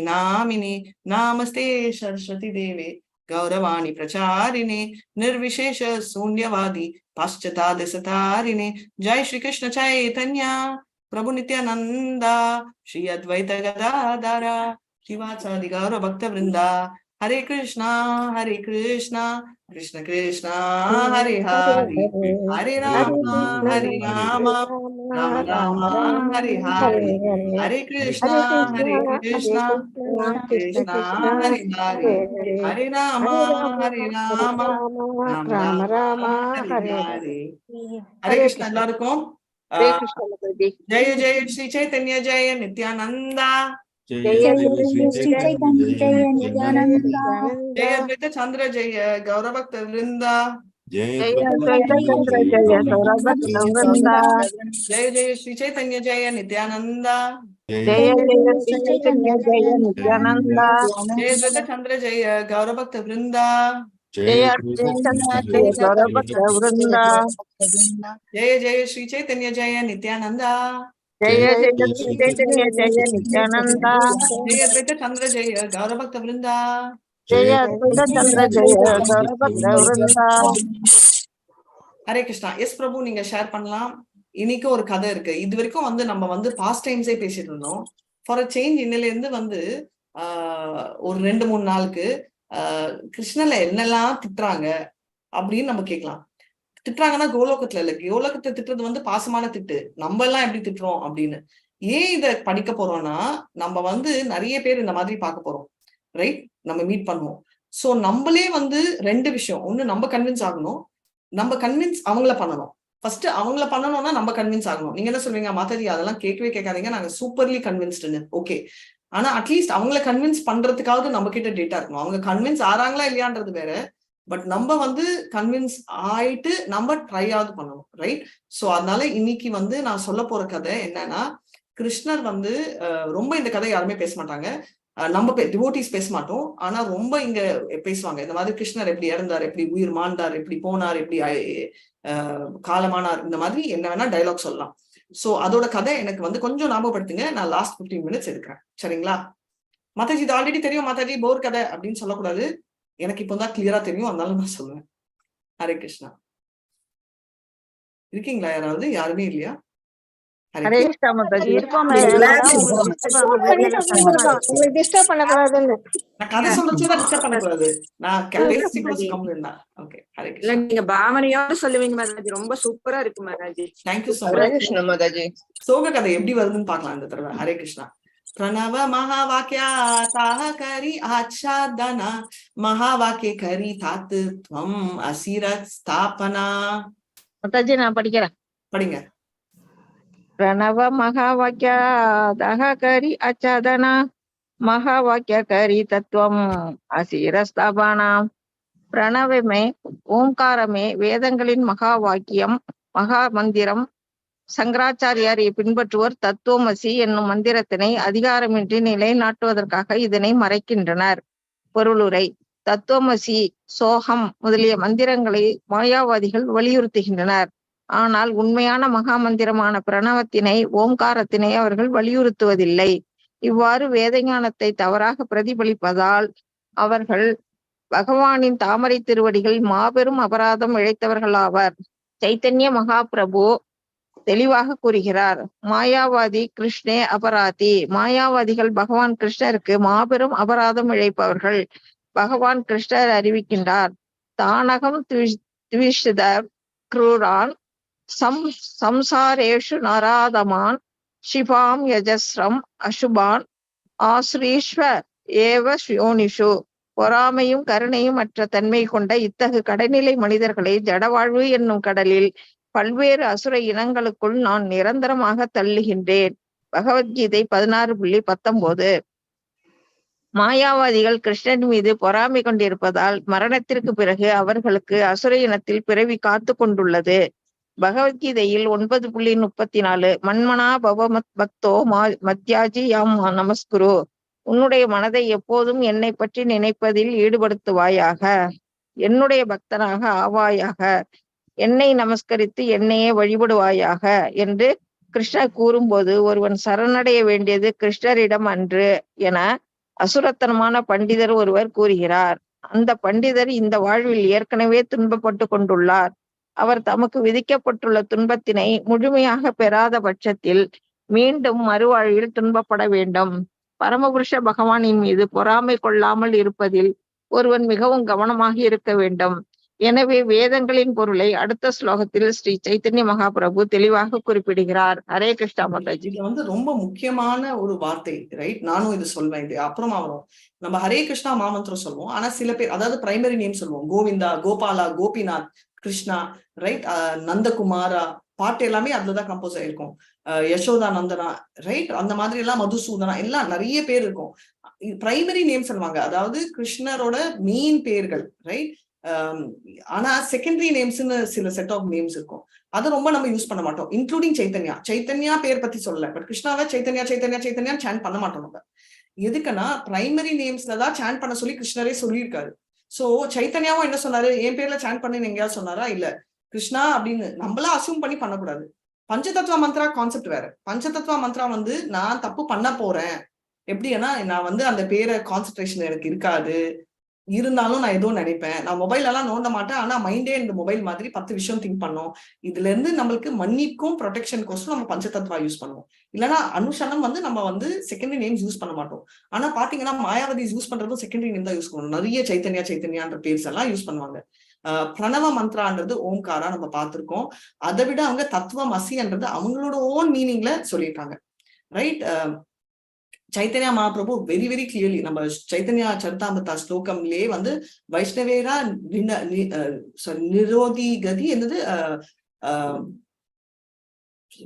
नामिने। नमस्ते सरस्वती देवे गौरवाणी प्रचारिणे निर्विशेष शून्यवादी पाश्चात्य। जय श्री कृष्ण चैतन्य प्रभु नित्यानंदा श्री अद्वैत गदाधरा श्रीवासादि गौर भक्त वृंदा। हरे कृष्णा हरे कृष्णा कृष्ण कृष्णा हरे हरे, हरे राम हरे राम राम राम हरे हरे, हरे कृष्णा हरे कृष्णा कृष्णा हरे हरे, हरे राम हरे राम ராம ராம ராம ராம ஹரே ஹரே ஹரே. ஹரே கிருஷ்ணா எல்லாருக்கும். ஹரே ஆஹ் கிருஷ்ணா மாதாஜி. ஜெய ஜெய ஸ்ரீ சைத்தன்ய ஜெய நித்யானந்தா, ஜெய ஜெய ஸ்ரீ சைதன்ய ஜெய நித்யானந்தா, ஜெய அத்வைத சந்திர ஜெய கௌரபக்த விருந்தா, ஜெய அத்வைத சந்திர ஜெய கௌரபக்த விருந்தா, ஜெய ஜெய ஸ்ரீ சைத்தன்ய ஜெய நித்யானந்தா, ஜெய ஜெய ஸ்ரீ சைதன்ய ஜெய நித்யானந்தா, ஜெய அத்வைத சந்திர ஜெய கௌரபக்த விருந்தா, ஜெய அத்வைத சந்திர ஜெய கௌரபக்த விருந்தா, ஜெய ஜெய ஸ்ரீ சைத்தன்ய ஜெய நித்யானந்தா, ஜெய ஜெய ஸ்ரீ சைதன்ய ஜெய நித்யானந்தா, ஜெய அத்வைத சந்திர ஜெய கௌரபக்த விருந்தா. ஜெய அத்வைத சந்திர ஜெய கௌரபக்த விருந்தா. ஹரே கிருஷ்ணா. எஸ் பிரபு, நீங்க ஷேர் பண்ணலாம். இன்னைக்கு ஒரு கதை இருக்கு. இது வரைக்கும் வந்து நம்ம வந்து பாஸ்ட் டைம்ஸே பேசிட்டு இருந்தோம். ஃபார் அ சேஞ்ச் இன்னில இருந்து வந்து ஒரு 2-3 நாளுக்கு கிருஷ்ணர்ல என்னெல்லாம் திட்டுறாங்க அப்படின்னு நம்ம கேட்கலாம். திட்டுறாங்கன்னா கோலோகத்துல இல்ல, கோலோகத்தை திட்டுறது வந்து பாசமான திட்டு, நம்ம எல்லாம் எப்படி திட்டுறோம் அப்படின்னு. ஏன் இதை படிக்க போறோம்னா, நம்ம வந்து நிறைய பேர் இந்த மாதிரி பார்க்க போறோம், ரைட்? நம்ம மீட் பண்ணுவோம். சோ நம்மளே வந்து 2 விஷயம். ஒண்ணு, நம்ம கன்வின்ஸ் ஆகணும், நம்ம கன்வின்ஸ் அவங்கள பண்ணணும். ஃபர்ஸ்ட் அவங்கள பண்ணணும்னா நம்ம கன்வின்ஸ் ஆகணும். நீங்க என்ன சொல்றீங்க, மாதாஜி அதெல்லாம் கேட்கவே கேட்காதீங்க, நாங்க சூப்பர்லி கன்வின்ஸ்டுன்னு. ஓகே, ஆனா அட்லீஸ்ட் அவங்கள கன்வின்ஸ் பண்றதுக்காவது நம்ம கிட்ட டேட்டா இருக்கணும். அவங்க கன்வின்ஸ் ஆறாங்களா இல்லையான்றது வேற, பட் நம்ம வந்து கன்வின்ஸ் ஆயிட்டு நம்ம ட்ரை ஆவது பண்ணணும், ரைட்? சோ அதனால இன்னைக்கு வந்து நான் சொல்ல போற கதை என்னன்னா, கிருஷ்ணர் வந்து ரொம்ப இந்த கதை யாருமே பேச மாட்டாங்க. நம்ம டிவோட்டிஸ் பேச மாட்டோம், ஆனா ரொம்ப இங்க பேசுவாங்க. இந்த மாதிரி கிருஷ்ணர் எப்படி இறந்தார், எப்படி உயிர் மாண்டார், எப்படி போனார், எப்படி காலமானார், இந்த மாதிரி என்ன வேணா டைலாக் சொல்லலாம். சோ அதோட கதை எனக்கு வந்து கொஞ்சம் ஞாபகப்படுத்துங்க. நான் லாஸ்ட் 15 மினிட்ஸ் எடுக்கிறேன், சரிங்களா? மாதாஜி இது ஆல்ரெடி தெரியும் மாதாஜி, போர் கதை அப்படின்னு சொல்லக்கூடாது. எனக்கு இப்போதான் கிளியரா தெரியும், அதனால நான் சொல்லுவேன். ஹரே கிருஷ்ணா. இருக்கீங்களா யாராவது? யாருமே இல்லையா? ஹரே ஹரே கிருஷ்ணா. கிருஷ்ணா மாதாஜி. இருக்கோம். உங்களுக்கு டிஸ்டர்ப் பண்ணக்கூடாதுன்னு. நான் கதை சொல்றதுதான் டிஸ்டர்ப் பண்ணக்கூடாது. நான் பேசிக் கம்ப்ளைண்ட் தான். ஓகே, ஹரே இல்ல கிருஷ்ணா. நீங்க பாவனையோட சொல்லுவீங்க மாதாஜி, ரொம்ப சூப்பரா இருக்கு Mataji. Thank you so Hare much. Krishna Mataji. சோக கதை எப்படி வருதுன்னு பார்க்கலாம் இந்த தடவை. ஹரே கிருஷ்ணா. பிரணவ மகாவாக்கியா தாஹ கரி ஆச்சாதனா மகாவாக்கிய கரி தாத்துத்வம் அசிர ஸ்தாபனா. மாதாஜி நான் படிக்கிறேன். படிங்க. பிரணவ மகாவாக்கியா தஹ கரி அச்சாதனா மகாவாக்கிய கரி தத்துவம் அசிரஸ்தாபனா. பிரணவமே ஓம்காரமே வேதங்களின் மகா வாக்கியம், மகா மந்திரம். சங்கராச்சாரியாரை பின்பற்றுவோர் தத்துவமசி என்னும் மந்திரத்தினை அதிகாரமின்றி நிலைநாட்டுவதற்காக இதனை மறைக்கின்றனர். பொருளுரை: தத்துவமசி, சோகம் முதலிய மந்திரங்களை மாயாவாதிகள் வலியுறுத்துகின்றனர். ஆனால் உண்மையான மகா மந்திரமான பிரணவத்தினை, ஓம்காரத்தினை அவர்கள் வலியுறுத்துவதில்லை. இவ்வாறு வேதஞானத்தை தவறாக பிரதிபலிப்பதால் அவர்கள் பகவானின் தாமரை திருவடிகள் மாபெரும் அபராதம் இழைத்தவர்களாவர். சைத்தன்ய மகாபிரபு தெளிவாக கூறுகிறார், மாயாவாதி கிருஷ்ணே அபராதி. மாயாவாதிகள் பகவான் கிருஷ்ணருக்கு மாபெரும் அபராதம் இழைப்பவர்கள். பகவான் கிருஷ்ணர் அறிவிக்கின்றார், தானகம் த்விஷத க்ரூரான் சம்சாரேஷு நராதமான் ஷிபாம் யஜஸ்ரம் அசுபான் ஆஸ்ரீஸ்வ ஏவ யோனிஷு. பொறாமையும் கருணையும் அற்ற தன்மை கொண்ட இத்தகு கடைநிலை மனிதர்களை ஜடவாழ்வு என்னும் கடலில் பல்வேறு அசுர இனங்களுக்குள் நான் நிரந்தரமாக தள்ளுகின்றேன். பகவத்கீதை 16.19. மாயாவாதிகள் கிருஷ்ணன் மீது பொறாமை கொண்டிருப்பதால் மரணத்திற்கு பிறகு அவர்களுக்கு அசுர இனத்தில் பிறவி காத்து கொண்டுள்ளது. பகவத்கீதையில் 9.34 மன்மனா பவ மத் பக்தோ மா மத்யாஜி யாம் நமஸ்குரு. உன்னுடைய மனதை எப்போதும் என்னை பற்றி நினைப்பதில் ஈடுபடுத்துவாயாக, என்னுடைய பக்தனாக ஆவாயாக, என்னை நமஸ்கரித்து என்னையே வழிபடுவாயாக என்று கிருஷ்ணர் கூறும்போது ஒருவன் சரணடைய வேண்டியது கிருஷ்ணரிடம் அன்று என அசுரத்தனமான பண்டிதர் ஒருவர் கூறுகிறார். அந்த பண்டிதர் இந்த வாழ்வில் ஏற்கனவே துன்பப்பட்டு கொண்டுள்ளார். அவர் தமக்கு விதிக்கப்பட்டுள்ள துன்பத்தினை முழுமையாக பெறாத பட்சத்தில் மீண்டும் மறுவாழ்வில் துன்பப்பட வேண்டும். பரமபுருஷ பகவானின் மீது பொறாமை கொள்ளாமல் இருப்பதில் ஒருவன் மிகவும் கவனமாக இருக்க வேண்டும். எனவே வேதங்களின் பொருளை அடுத்த ஸ்லோகத்தில் ஸ்ரீ சைத்தன்ய மகாபிரபு தெளிவாக குறிப்பிடுகிறார். ஹரே கிருஷ்ணா மாதாஜி. இது வந்து ரொம்ப முக்கியமான ஒரு வார்த்தை, ரைட்? நானும் இது சொல்வேன், இது அப்புறமா வரும். நம்ம ஹரே கிருஷ்ணா மாமந்திரம் சொல்லுவோம். ஆனா சில பேர், அதாவது பிரைமரி நேம் சொல்லுவோம், கோவிந்தா, கோபாலா, கோபிநாத், கிருஷ்ணா, ரைட், நந்தகுமாரா, பாட்டு எல்லாமே அதுலதான் கம்போஸ் ஆயிருக்கும். யசோதா நந்தனா, ரைட், அந்த மாதிரி எல்லாம், மதுசூதனா, எல்லாம் நிறைய பேர் இருக்கும். பிரைமரி நேம் சொல்லுவாங்க, அதாவது கிருஷ்ணரோட மெயின் பேர்கள், ரைட்? ஆனா செகண்டரி நேம்ஸ்னு சில செட் ஆஃப் நேம்ஸ் இருக்கும். அதை ரொம்ப நம்ம யூஸ் பண்ண மாட்டோம், இன்க்ளூடிங் சைத்தன்யா. சைத்தன்யா பேர் பத்தி சொல்லல, பட் கிருஷ்ணாவை சைத்தன்யா சைத்தன்யா சைத்தன்யா சாண்ட் பண்ண மாட்டோம் நம்ம. எதுக்குன்னா பிரைமரி நேம்ஸ்ல தான் சாண்ட் பண்ண சொல்லி கிருஷ்ணரே சொல்லியிருக்காரு. சோ சைத்தன்யாவும் என்ன சொன்னாரு? என் பேர்ல சாண்ட் பண்ணு எங்கேயாவது சொன்னாரா? இல்ல. கிருஷ்ணா அப்படின்னு நம்மளா அசியூம் பண்ணி பண்ணக்கூடாது. பஞ்சதத்துவ மந்த்ரா கான்செப்ட் வேற. பஞ்சதத்துவ மந்த்ரா வந்து நான் தப்பு பண்ண போறேன், எப்படின்னா நான் வந்து அந்த பேரை கான்சென்ட்ரேஷன் எனக்கு இருக்காது, இருந்தாலும் நான் ஏதோ நினைப்பேன், நான் மொபைல் எல்லாம் நோண்ட மாட்டேன், ஆனா மைண்டே இந்த மொபைல் மாதிரி 10 விஷயம் திங்க் பண்ணும். இதுல இருந்து நம்மளுக்கு மன்னிக்கும் ப்ரொடெக்ஷன் கோசம் நம்ம பஞ்சதத்வா யூஸ் பண்ணுவோம். இல்லைன்னா அனுஷனம் வந்து நம்ம வந்து செகண்டரி நேம்ஸ் யூஸ் பண்ண மாட்டோம். ஆனா பாத்தீங்கன்னா மாயாவதி யூஸ் பண்றதும் செகண்டரி நேம் தான் யூஸ் பண்ணணும். நிறைய சைத்தன்யா சைத்தன்யான்ற பேர்ஸ் எல்லாம் யூஸ் பண்ணுவாங்க. பிரணவ மந்த்ரான்றது ஓம்காரா நம்ம பார்த்திருக்கோம். அதை விட அவங்க தத்துவம் அசின்றது அவங்களோட ஓன் மீனிங்ல சொல்லியிருக்காங்க, right? Chaitanya Mahaprabhu very very clearly நம்ம சைத்தன்யா சரிதாமிர்தா ஸ்லோகம்லயே வந்து வைஷ்ணவேரா நிரோதி கதி என்னது,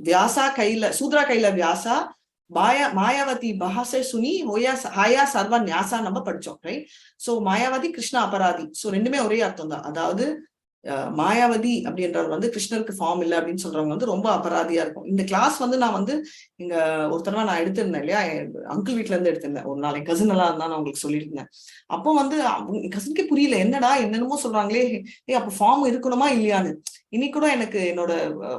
வியாசா கையில சூத்ரா கையில வியாசா மாயா மாயாவதி பஹாச சுனி ஹோயா ஹாயா சர்வ நியாசா நம்ம படிச்சோம், ரைட்? சோ மாயாவதி கிருஷ்ணா அபராதி, சோ ரெண்டுமே ஒரே அர்த்தம் தான். அதாவது மாயாவதி அப்படின்றவர் வந்து கிருஷ்ணருக்கு ஃபார்ம் இல்லை அப்படின்னு சொல்றவங்க வந்து ரொம்ப அபராதியா இருக்கும். இந்த கிளாஸ் வந்து நான் வந்து இங்க ஒரு தடவை நான் எடுத்திருந்தேன் இல்லையா, அங்கிள் வீட்ல இருந்து எடுத்திருந்தேன் ஒரு நாள். என் கசின் எல்லாம் இருந்தா நான் உங்களுக்கு சொல்லியிருந்தேன். அப்போ வந்து கசினுக்கே புரியல, என்னடா என்னென்னமோ சொல்றாங்களே, ஏ அப்ப ஃபார்ம் இருக்கணுமா இல்லையான்னு. இன்னைக்கு கூட எனக்கு என்னோட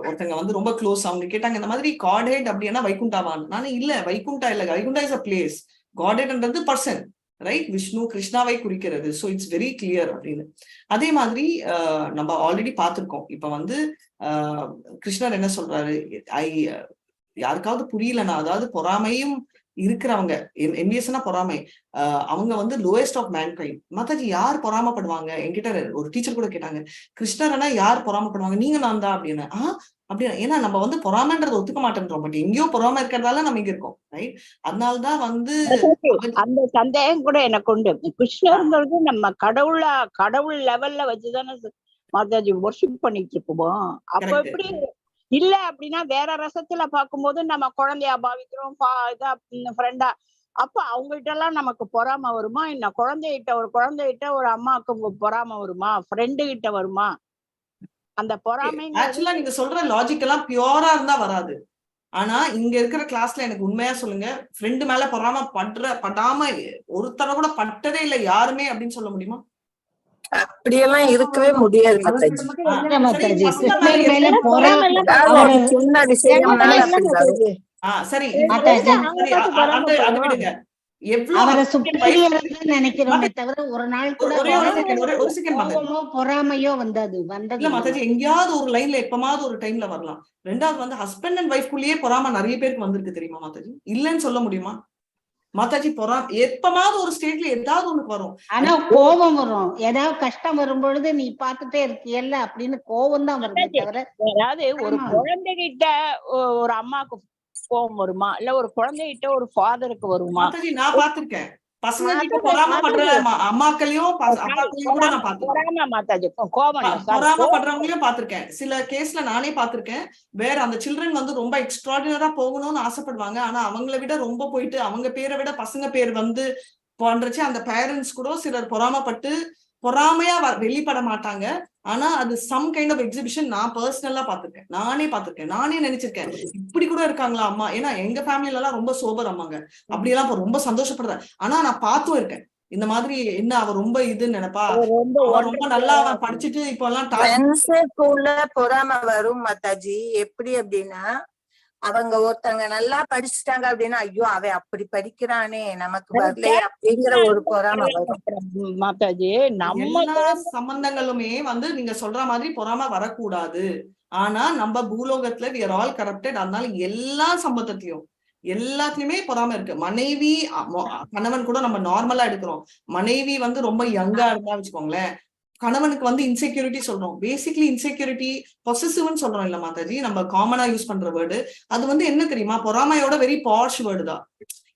ஒருத்தங்க வந்து ரொம்ப க்ளோஸ், அவங்க கேட்டாங்க இந்த மாதிரி காட் ஹெட் அப்படின்னா வைகுண்டாவான்னு. நானும் இல்ல, வைகுண்டா இல்ல, Vaikuntha is a place, God ஹெட்ன்றது person, right? Vishnu கிருஷ்ணாவை குறிக்கிறது. சோ it's very clear அப்படின்னு. அதே மாதிரி நம்ம ஆல்ரெடி பார்த்திருக்கோம். இப்ப வந்து கிருஷ்ணர் என்ன சொல்றாரு, ஐ யாருக்காவது புரியலனா, அதாவது பொறாமையும் இருக்கிறவங்க, என்வியஸ்னா பொறாமை, அவங்க வந்து லோயஸ்ட் ஆஃப் மேன்கைண்ட். மாதாஜி யார் பொறாமப்படுவாங்க? என்கிட்ட ஒரு டீச்சர் கூட கேட்டாங்க, கிருஷ்ணரனா யார் பொறாமப்படுவாங்க? நீங்க நான் தான் அப்படின்னு. அப்படின்னு ஏன்னா நம்ம வந்து பொறாமைன்றதை ஒத்துக்க மாட்டேன்றோம். பட் எங்கேயோ பொறாம இருக்கிறதால நம்ம இங்க இருக்கோம், ரைட்? அதனாலதான் வந்து அந்த சந்தேகம் கூட எனக்கு உண்டு. கிருஷ்ணருங்கிறது நம்ம கடவுளா, கடவுள் லெவல்ல வச்சுதானே மாதாஜி ஒர்ஷிப் பண்ணிட்டு இருக்கோம். அப்ப எப்படி இல்ல அப்படின்னா வேற ரசத்துல பார்க்கும்போது நம்ம குழந்தையா பாவிக்கிறோம், இதா ஃப்ரெண்டா, அப்ப அவங்ககிட்ட எல்லாம் நமக்கு பொறாம வருமா என்ன? குழந்தைகிட்ட ஒரு குழந்தைகிட்ட ஒரு அம்மாவுக்கு பொறாம வருமா? ஃப்ரெண்டு கிட்ட வருமா அந்த பொறாமைங்கிறது? ஆக்சுவலா நீங்க சொல்ற லாஜிக் எல்லாம் பியூரா இருந்தா வராது. ஆனா இங்க இருக்கிற கிளாஸ்ல எனக்கு உண்மையா சொல்லுங்க, ஃப்ரெண்டு மேல பொறாம படாம ஒருத்தர கூட பட்டதே இல்லை யாருமே அப்படின்னு சொல்ல முடியுமா? அப்படியெல்லாம் இருக்கவே முடியாது மாதாஜி. சரி, மாதாஜி, பசங்க கிருஷ்ணர் மேல மேல எத்தனை பொறாம அதாவது ஒரு சின்ன விஷயம்னால அப்படி வரும். சரி, மாதாஜி. சரி, அந்த அது விடுங்க. எவ்வளவு அவரை husband and wife superior தான் நினைக்கிறோமே தவிர ஒரு நாள் கூட ஒரே ஒரு செகண்ட், ஒரு செகண்ட் மாதாஜி. கோபமோ பொறாமையோ வந்தது வந்தது இல்ல மாதாஜி, எங்கேயாவது ஒரு லைன்ல எப்பமாவது ஒரு டைம்ல வரலாம். ரெண்டாவது வந்து ஹஸ்பண்ட் அண்ட் ஒய்ஃப்குள்ளேயே பொறாம நிறைய பேருக்கு வந்திருக்கு தெரியுமா மாதாஜி? இல்லன்னு சொல்ல முடியுமா மாதாஜி? எப்பமாவது ஒரு ஸ்டேட்ல ஏதாவது ஒண்ணுக்கு வரும். ஆனா கோபம் வரும். ஏதாவது கஷ்டம் வரும் பொழுது நீ பாத்துட்டே இருக்கியல்ல அப்படின்னு கோபம் தான் வருமே தவிர. அதாவது ஒரு குழந்தைகிட்ட ஒரு அம்மாக்கு கோபம் வருமா? இல்ல ஒரு குழந்தைகிட்ட ஒரு ஃபாதருக்கு வருமா? மாதாஜி நான் பாத்திருக்கேன், பசங்க கிட்ட பொறாம படுற அம்மாக்களையும் அப்பாக்களையும் கூட நான் பாத்திருக்கேன். பொறாம மாதாஜி, கோபம் இல்ல, sorry. பொறாம படுறவங்களையும் பாத்திருக்கேன். சில கேஸ்ல நானே பாத்திருக்கேன். வேற அந்த சில்ட்ரன் வந்து ரொம்ப எக்ஸ்ட்ராடினரா போகணும்னு ஆசைப்படுவாங்க. ஆனா அவங்கள விட ரொம்ப போயிட்டு அவங்க பேரை விட பசங்க பேர் வந்து பண்றச்சு அந்த பேரண்ட்ஸ் கூட சிலர் பொறாமப்பட்டு பொறாமையா வெளிப்பட மாட்டாங்க. ஆனா அது சம் கைண்ட் ஆஃப் எக்ஸிபிஷன் நான் பர்சனலா பாத்திருக்கேன், நானே பாத்திருக்கேன், நானே நினைச்சிருக்கேன் இப்படி கூட இருக்காங்களா அம்மா. ஏன்னா எங்க ஃபேமிலில எல்லாம் ரொம்ப சோபர் அம்மாங்க, அப்படியெல்லாம் இப்ப ரொம்ப சந்தோஷப்படுறேன். ஆனா நான் பார்த்தும் இருக்கேன் இந்த மாதிரி, என்ன அவ ரொம்ப இதுன்னு நினைப்பா, ரொம்ப அவ ரொம்ப நல்லா அவன் படிச்சுட்டு இப்ப எல்லாம் top ஃப்ரெண்ட்ஸுக்குள்ள பொறாம வரும் மாதாஜி. எப்படி அப்படின்னா அவங்க ஒருத்தங்க நல்லா படிச்சுட்டாங்க அப்படின்னா, ஐயோ அவன் அப்படி படிக்கிறானே நமக்கு வரலையே அப்படிங்கிற ஒரு பொறாம வரும். மாதாஜி நம்ம எல்லா சம்பந்தங்களுமே வந்து நீங்க சொல்ற மாதிரி பொறாம வரக்கூடாது. ஆனா நம்ம பூலோகத்துல we are all corrupted. அதனால எல்லா சம்பந்தத்திலையும் எல்லாத்துலயுமே பொறாம இருக்கு. மனைவி கணவன் கூட நம்ம நார்மலா எடுக்கிறோம். மனைவி வந்து ரொம்ப யங்கா இருந்தா வச்சுக்கோங்களேன், கணவனுக்கு வந்து இன்செக்யூரிட்டி சொல்றோம். பேசிக்லி இன்செக்யூரிட்டி பொசசிவ்னு சொல்றோம் இல்ல மாதாஜி, நம்ம காமனா யூஸ் பண்ற வேர்டு. அது வந்து என்ன தெரியுமா, பொறாமையோட வெரி பாஷ் வேர்டு தான்.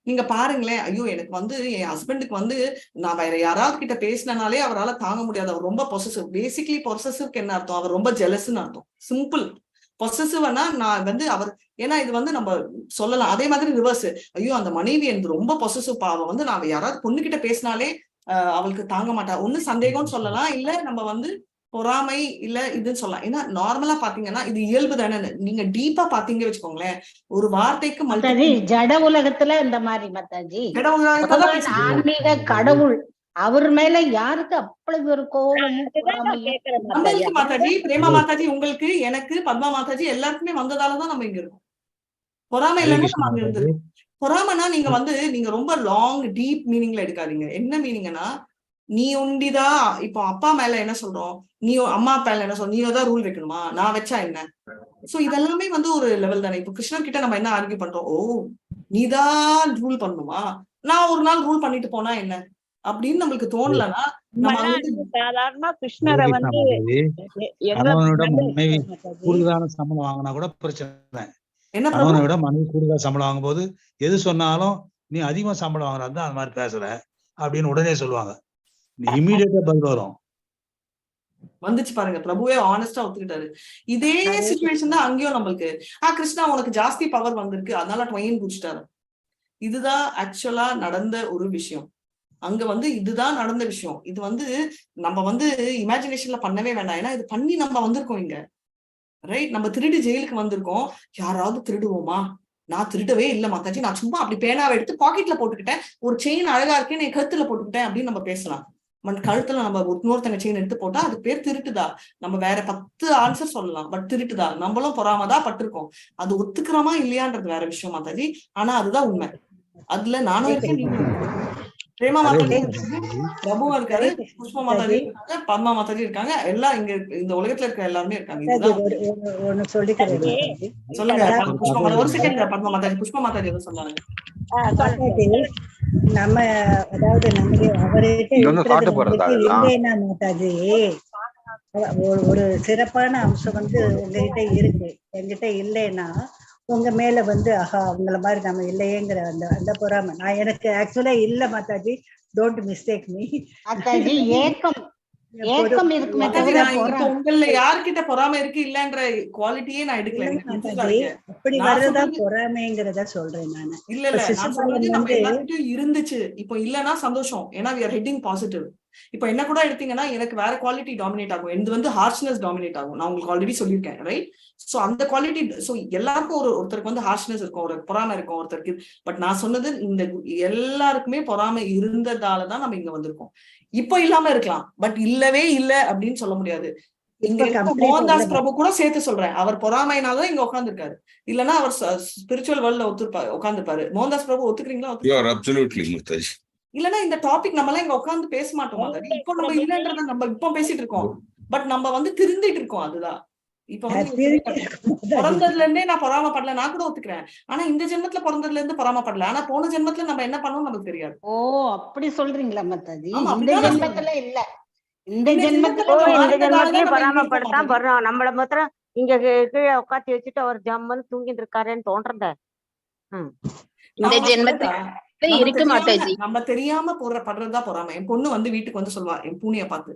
நீங்க பாருங்களேன், ஐயோ எனக்கு வந்து என் ஹஸ்பண்டுக்கு வந்து நான் வேற யாராவது கிட்ட பேசினாலே அவரால தாங்க முடியாது, அவர் ரொம்ப பொசசிவ். பேசிக்லி பொசசிவ்க்கு என்ன அர்த்தம், அவர் ரொம்ப ஜெலஸ்ன்னு அர்த்தம். சிம்பிள். பொசசிவ்னா நான் வந்து அவர், ஏன்னா இது வந்து நம்ம சொல்லலாம். அதே மாதிரி ரிவர்ஸ், ஐயோ அந்த மனைவி எனக்கு ரொம்ப பொசசிவ் பாவம், வந்து நான் யாராவது பொண்ணுகிட்ட பேசினாலே அவளுக்கு தாங்க மாட்டா. ஒண்ணு சந்தேகம்னு சொல்லலாம், இல்ல நம்ம வந்து பொறாமை இல்ல இதுன்னு சொல்லலாம். ஏன்னா நார்மலா பாத்தீங்கன்னா இது இயல்பு தானே. நீங்க டீப்பா பாத்தீங்க வச்சுக்கோங்களேன், ஒரு வார்த்தைக்கு மாதாஜி ஜட உலகத்துல இந்த மாதிரி மாதாஜி, ஜட உலகத்துல தான் பகவான் பேசிட்டு ஆன்மீக கடவுள், அவர் மேல யாருக்கு அவ்வளவு ஒரு கோபமும் அதுதான் நான் பொறாமையும்? கேக்குறேன் மாதாஜி. நம்மளுக்கு மாதாஜி, பிரேமா மாதாஜி, உங்களுக்கு, எனக்கு, பத்மா மாதாஜி எல்லாருக்குமே வந்ததாலதான் நம்ம இங்க இருக்கோம். பொறாமை ஹரே இல்லைன்னா கிருஷ்ணா நம்ம அங்க மாதாஜி. இருந்திருக்கோம். பொறாமைனா நீங்க வந்து நீங்க ரொம்ப லாங் டீப் மீனிங்ல எடுக்காதீங்க. என்ன மீனிங்னா, நீ ஒண்டிதா இப்போ அப்பா மேல என்ன சொல்றோம், நீ அம்மா மேல என்ன சொல்றோம், நீ தான் ரூல் வைக்கணுமா, நான் வச்சா என்ன? சோ இதெல்லாமே வந்து ஒரு லெவல் தானே. இப்போ கிருஷ்ணர் கிட்ட நம்ம என்ன ஆர்கியூ பண்றோம், ஓ நீதான் ரூல் பண்ணணுமா, நான் ஒரு நாள் ரூல் பண்ணிட்டு போனா என்ன அப்படின்னு நம்மளுக்கு தோணலன்னா நம்ம நம்மலாம் வந்து சாதாரணமா கிருஷ்ணரை ஹரே கிருஷ்ணா வந்து மாதாஜி. எங்க கணவனோட மனைவி மாதாஜி. கூடுதலான சம்பளம் வாங்கினா கூட பிரச்சனை. என்ன பிரபு? கணவனை விட மனைவி கூடுதலா சம்பளம் வாங்கும்போது எது சொன்னாலும் நீ அதிகமா சம்பளம் வாங்குறதா அந்த மாதிரி பேசுற அப்படின்னு உடனே சொல்லுவாங்க. இமீடியட்டா பதில் வரும். வந்துச்சு பாருங்க, பிரபுவே ஆனஸ்டா ஒத்துக்கிட்டாரு. இதே சிச்சுவேஷன் தான் அங்கேயும் நம்மளுக்கு. கிருஷ்ணா உனக்கு ஜாஸ்தி பவர் வந்திருக்கு, அதனால ட்வைன் குடிச்சிட்டாரு. இதுதான் ஆக்சுவலா நடந்த ஒரு விஷயம். அங்க வந்து இதுதான் நடந்த விஷயம். இது வந்து நம்ம வந்து இமேஜினேஷன்ல பண்ணவே வேண்டாம். ஏன்னா இது பண்ணி நம்ம வந்திருக்கோம் இங்க, ரைட்? நம்ம திருடி ஜெயிலுக்கு வந்திருக்கோம். யாராவது திருடுவோமா? நான் திருடவே இல்லை மாதாஜி, நான் சும்மா அப்படி பேனாவை எடுத்து பாக்கெட்ல போட்டுக்கிட்டேன், ஒரு செயின் அழகா இருக்கேன்னு என் கழுத்துல போட்டுக்கிட்டேன் அப்படின்னு நம்ம பேசலாம். பட் கழுத்துல நம்ம இன்னொருத்தங்க செயின் எடுத்து போட்டா அது பேர் திருட்டுதா? நம்ம வேற 10 ஆன்சர் சொல்லலாம், பட் திருட்டுதா? நம்மளும் பொறாமதான் பட்டிருக்கோம். அது ஒத்துக்கிறோமா இல்லையான்றது வேற விஷயம் மாதாஜி. ஆனா அதுதான் உண்மை. அதுல நானும் இருக்கேன், நீங்களும் இருக்கீங்க. பிரேமா ஹரே மாதாஜி கிருஷ்ணா இருக்காங்க, பிரபுவா இருக்காரு, புஷ்பா மாதாஜி இருக்காங்க, பத்மா மாதாஜி இருக்காங்க, எல்லாம் இங்க இந்த உலகத்துல இருக்கிற எல்லாருமே இருக்காங்க. இதுதான் ஒரு ஒண்ணு சொல்லிக்கிறேன் மாதாஜி. சொல்லுங்க அதாவது புஷ்பா மாதா, ஒரு செகண்ட் பத்மா மாதாஜி, புஷ்பா மாதாஜி எதுவும் சொன்னாங்க. மாதாஜி, நம்ம அதாவது நம்முடைய அவர்கிட்ட இங்க வந்து இருக்கிறது பாட்டு போடுறதா நம்மகிட்ட இதெல்லாம்? இல்லைன்னா மாதாஜி, ஒரு சிறப்பான அம்சம் வந்து உங்ககிட்ட இருக்கு, என்கிட்ட இல்லைன்னா உங்க மேல வந்து ஆஹா அவங்கள மாதிரி நம்ம இல்லையேங்கிற அந்த அந்த பொறாமை நான் எனக்கு ஆக்சுவலா இல்ல Mataji, don't mistake me. Mataji ஏக்கம் ஏக்கம் இருக்குமே மாதாஜி, தவிர நான் இப்ப பொறாமை. உங்கள யார்கிட்ட பொறாமை இருக்கு இல்லன்ற குவாலிட்டியே நான் எடுக்கல. இல்ல எனக்கு மாதாஜி, confuse ஆ இருக்கு. அப்படி நான் வர்றதா சொல்றது பொறாமைங்கிறத சொல்றேன் நானு. இல்ல இப்ப இல்ல, நான் சிசுபாலன் சொல்றது நம்ம வந்து எல்லார்கிட்டயும் இருந்துச்சு, இப்போ இல்லன்னா சந்தோஷம். ஏன்னா we are heading positive. இப்போ என்ன கூட எடுத்தீங்கன்னா எனக்கு வேற குவாலிட்டி டாமினேட் ஆகும், எந்த வந்து ஹார்ஷ்னஸ் டாமினேட் ஆகும். நான் உங்களுக்கு ஆல்ரெடி சொல்லியிருக்கேன், ரைட்? சோ அந்த குவாலிட்டி, சோ எல்லாருக்கும் ஒருத்தருக்கு வந்து ஹார்ஷ்னஸ் இருக்கும், ஒரு பொறாமை இருக்கும் ஒருத்தருக்கு. பட் நான் சொன்னது இந்த எல்லாருக்குமே பொறாமை இருந்ததாலதான் நம்ம இங்க வந்திருக்கோம். இப்போ இல்லாம இருக்கலாம், பட் இல்லவே இல்ல அப்படின்னு சொல்ல முடியாது. இங்க இப்ப இருக்க complete Mohandas இல்ல. பிரபு கூட சேர்த்து சொல்றேன், அவர் பொறாமையினாலதான் இங்க உட்கார்ந்திருக்காரு. இல்லன்னா அவர் ஸ்பிரிச்சுவல் வேர்ல்ட்ல உட்கார்ந்திருப்பாரு. மோகன்தாஸ் பிரபு ஒத்துக்கிறீங்களா? You are absolutely Mataji. இல்லன்னா இந்த டாபிக் நம்ம எல்லாம் இங்க உட்கார்ந்து பேச மாட்டோம் மாதாஜி. இப்போ நம்ம இல்லன்றத நம்ம இப்போ பேசிட்டு இருக்கோம், பட் நம்ம வந்து திருந்திட்டு இருக்கோம். அதுதான் இப்ப வந்து திருந்திட்டு இருக்கோம் மாதாஜி. பிறந்ததுல இருந்தே நான் பொறாமப்படல, நான் கூட ஒத்துக்கிறேன். ஆனா இந்த ஜென்மத்துல பிறந்ததுல இருந்து பொறாமப்படல. ஆனா போன ஜென்மத்துல நம்ம என்ன பண்ணோம் நமக்கு தெரியாது. ஓ அப்படி சொல்றீங்களா மாதாஜி? ஆமா, இந்த அப்படிதான் நான் ஜென்மத்துல இல்ல, இந்த இந்த ஜென்மத்துல ஜென்மத்துல ஓ, இந்த மாறினதாலதான் ஜென்மத்திலயும் நம்ம இங்க இருக்கோம் பொறாமப்படத்தான் மாதாஜி. படுறோம். நம்மள மாத்திரம் இங்க கீழே உட்காத்தி வச்சுட்டு அவர் ஜம்முன்னு தூங்கிட்டு இருக்காருன்னு தோன்றத. இந்த நாம ஜென்மத்துல சொல்றதா? நம்ம இருக்கு தெரியாம மாதாஜி. நம்ம தெரியாம படுறதுதான் பொறாமை. என் பொண்ணு வந்து வீட்டுக்கு வந்து சொல்லுவா, என் பூனைய பார்த்து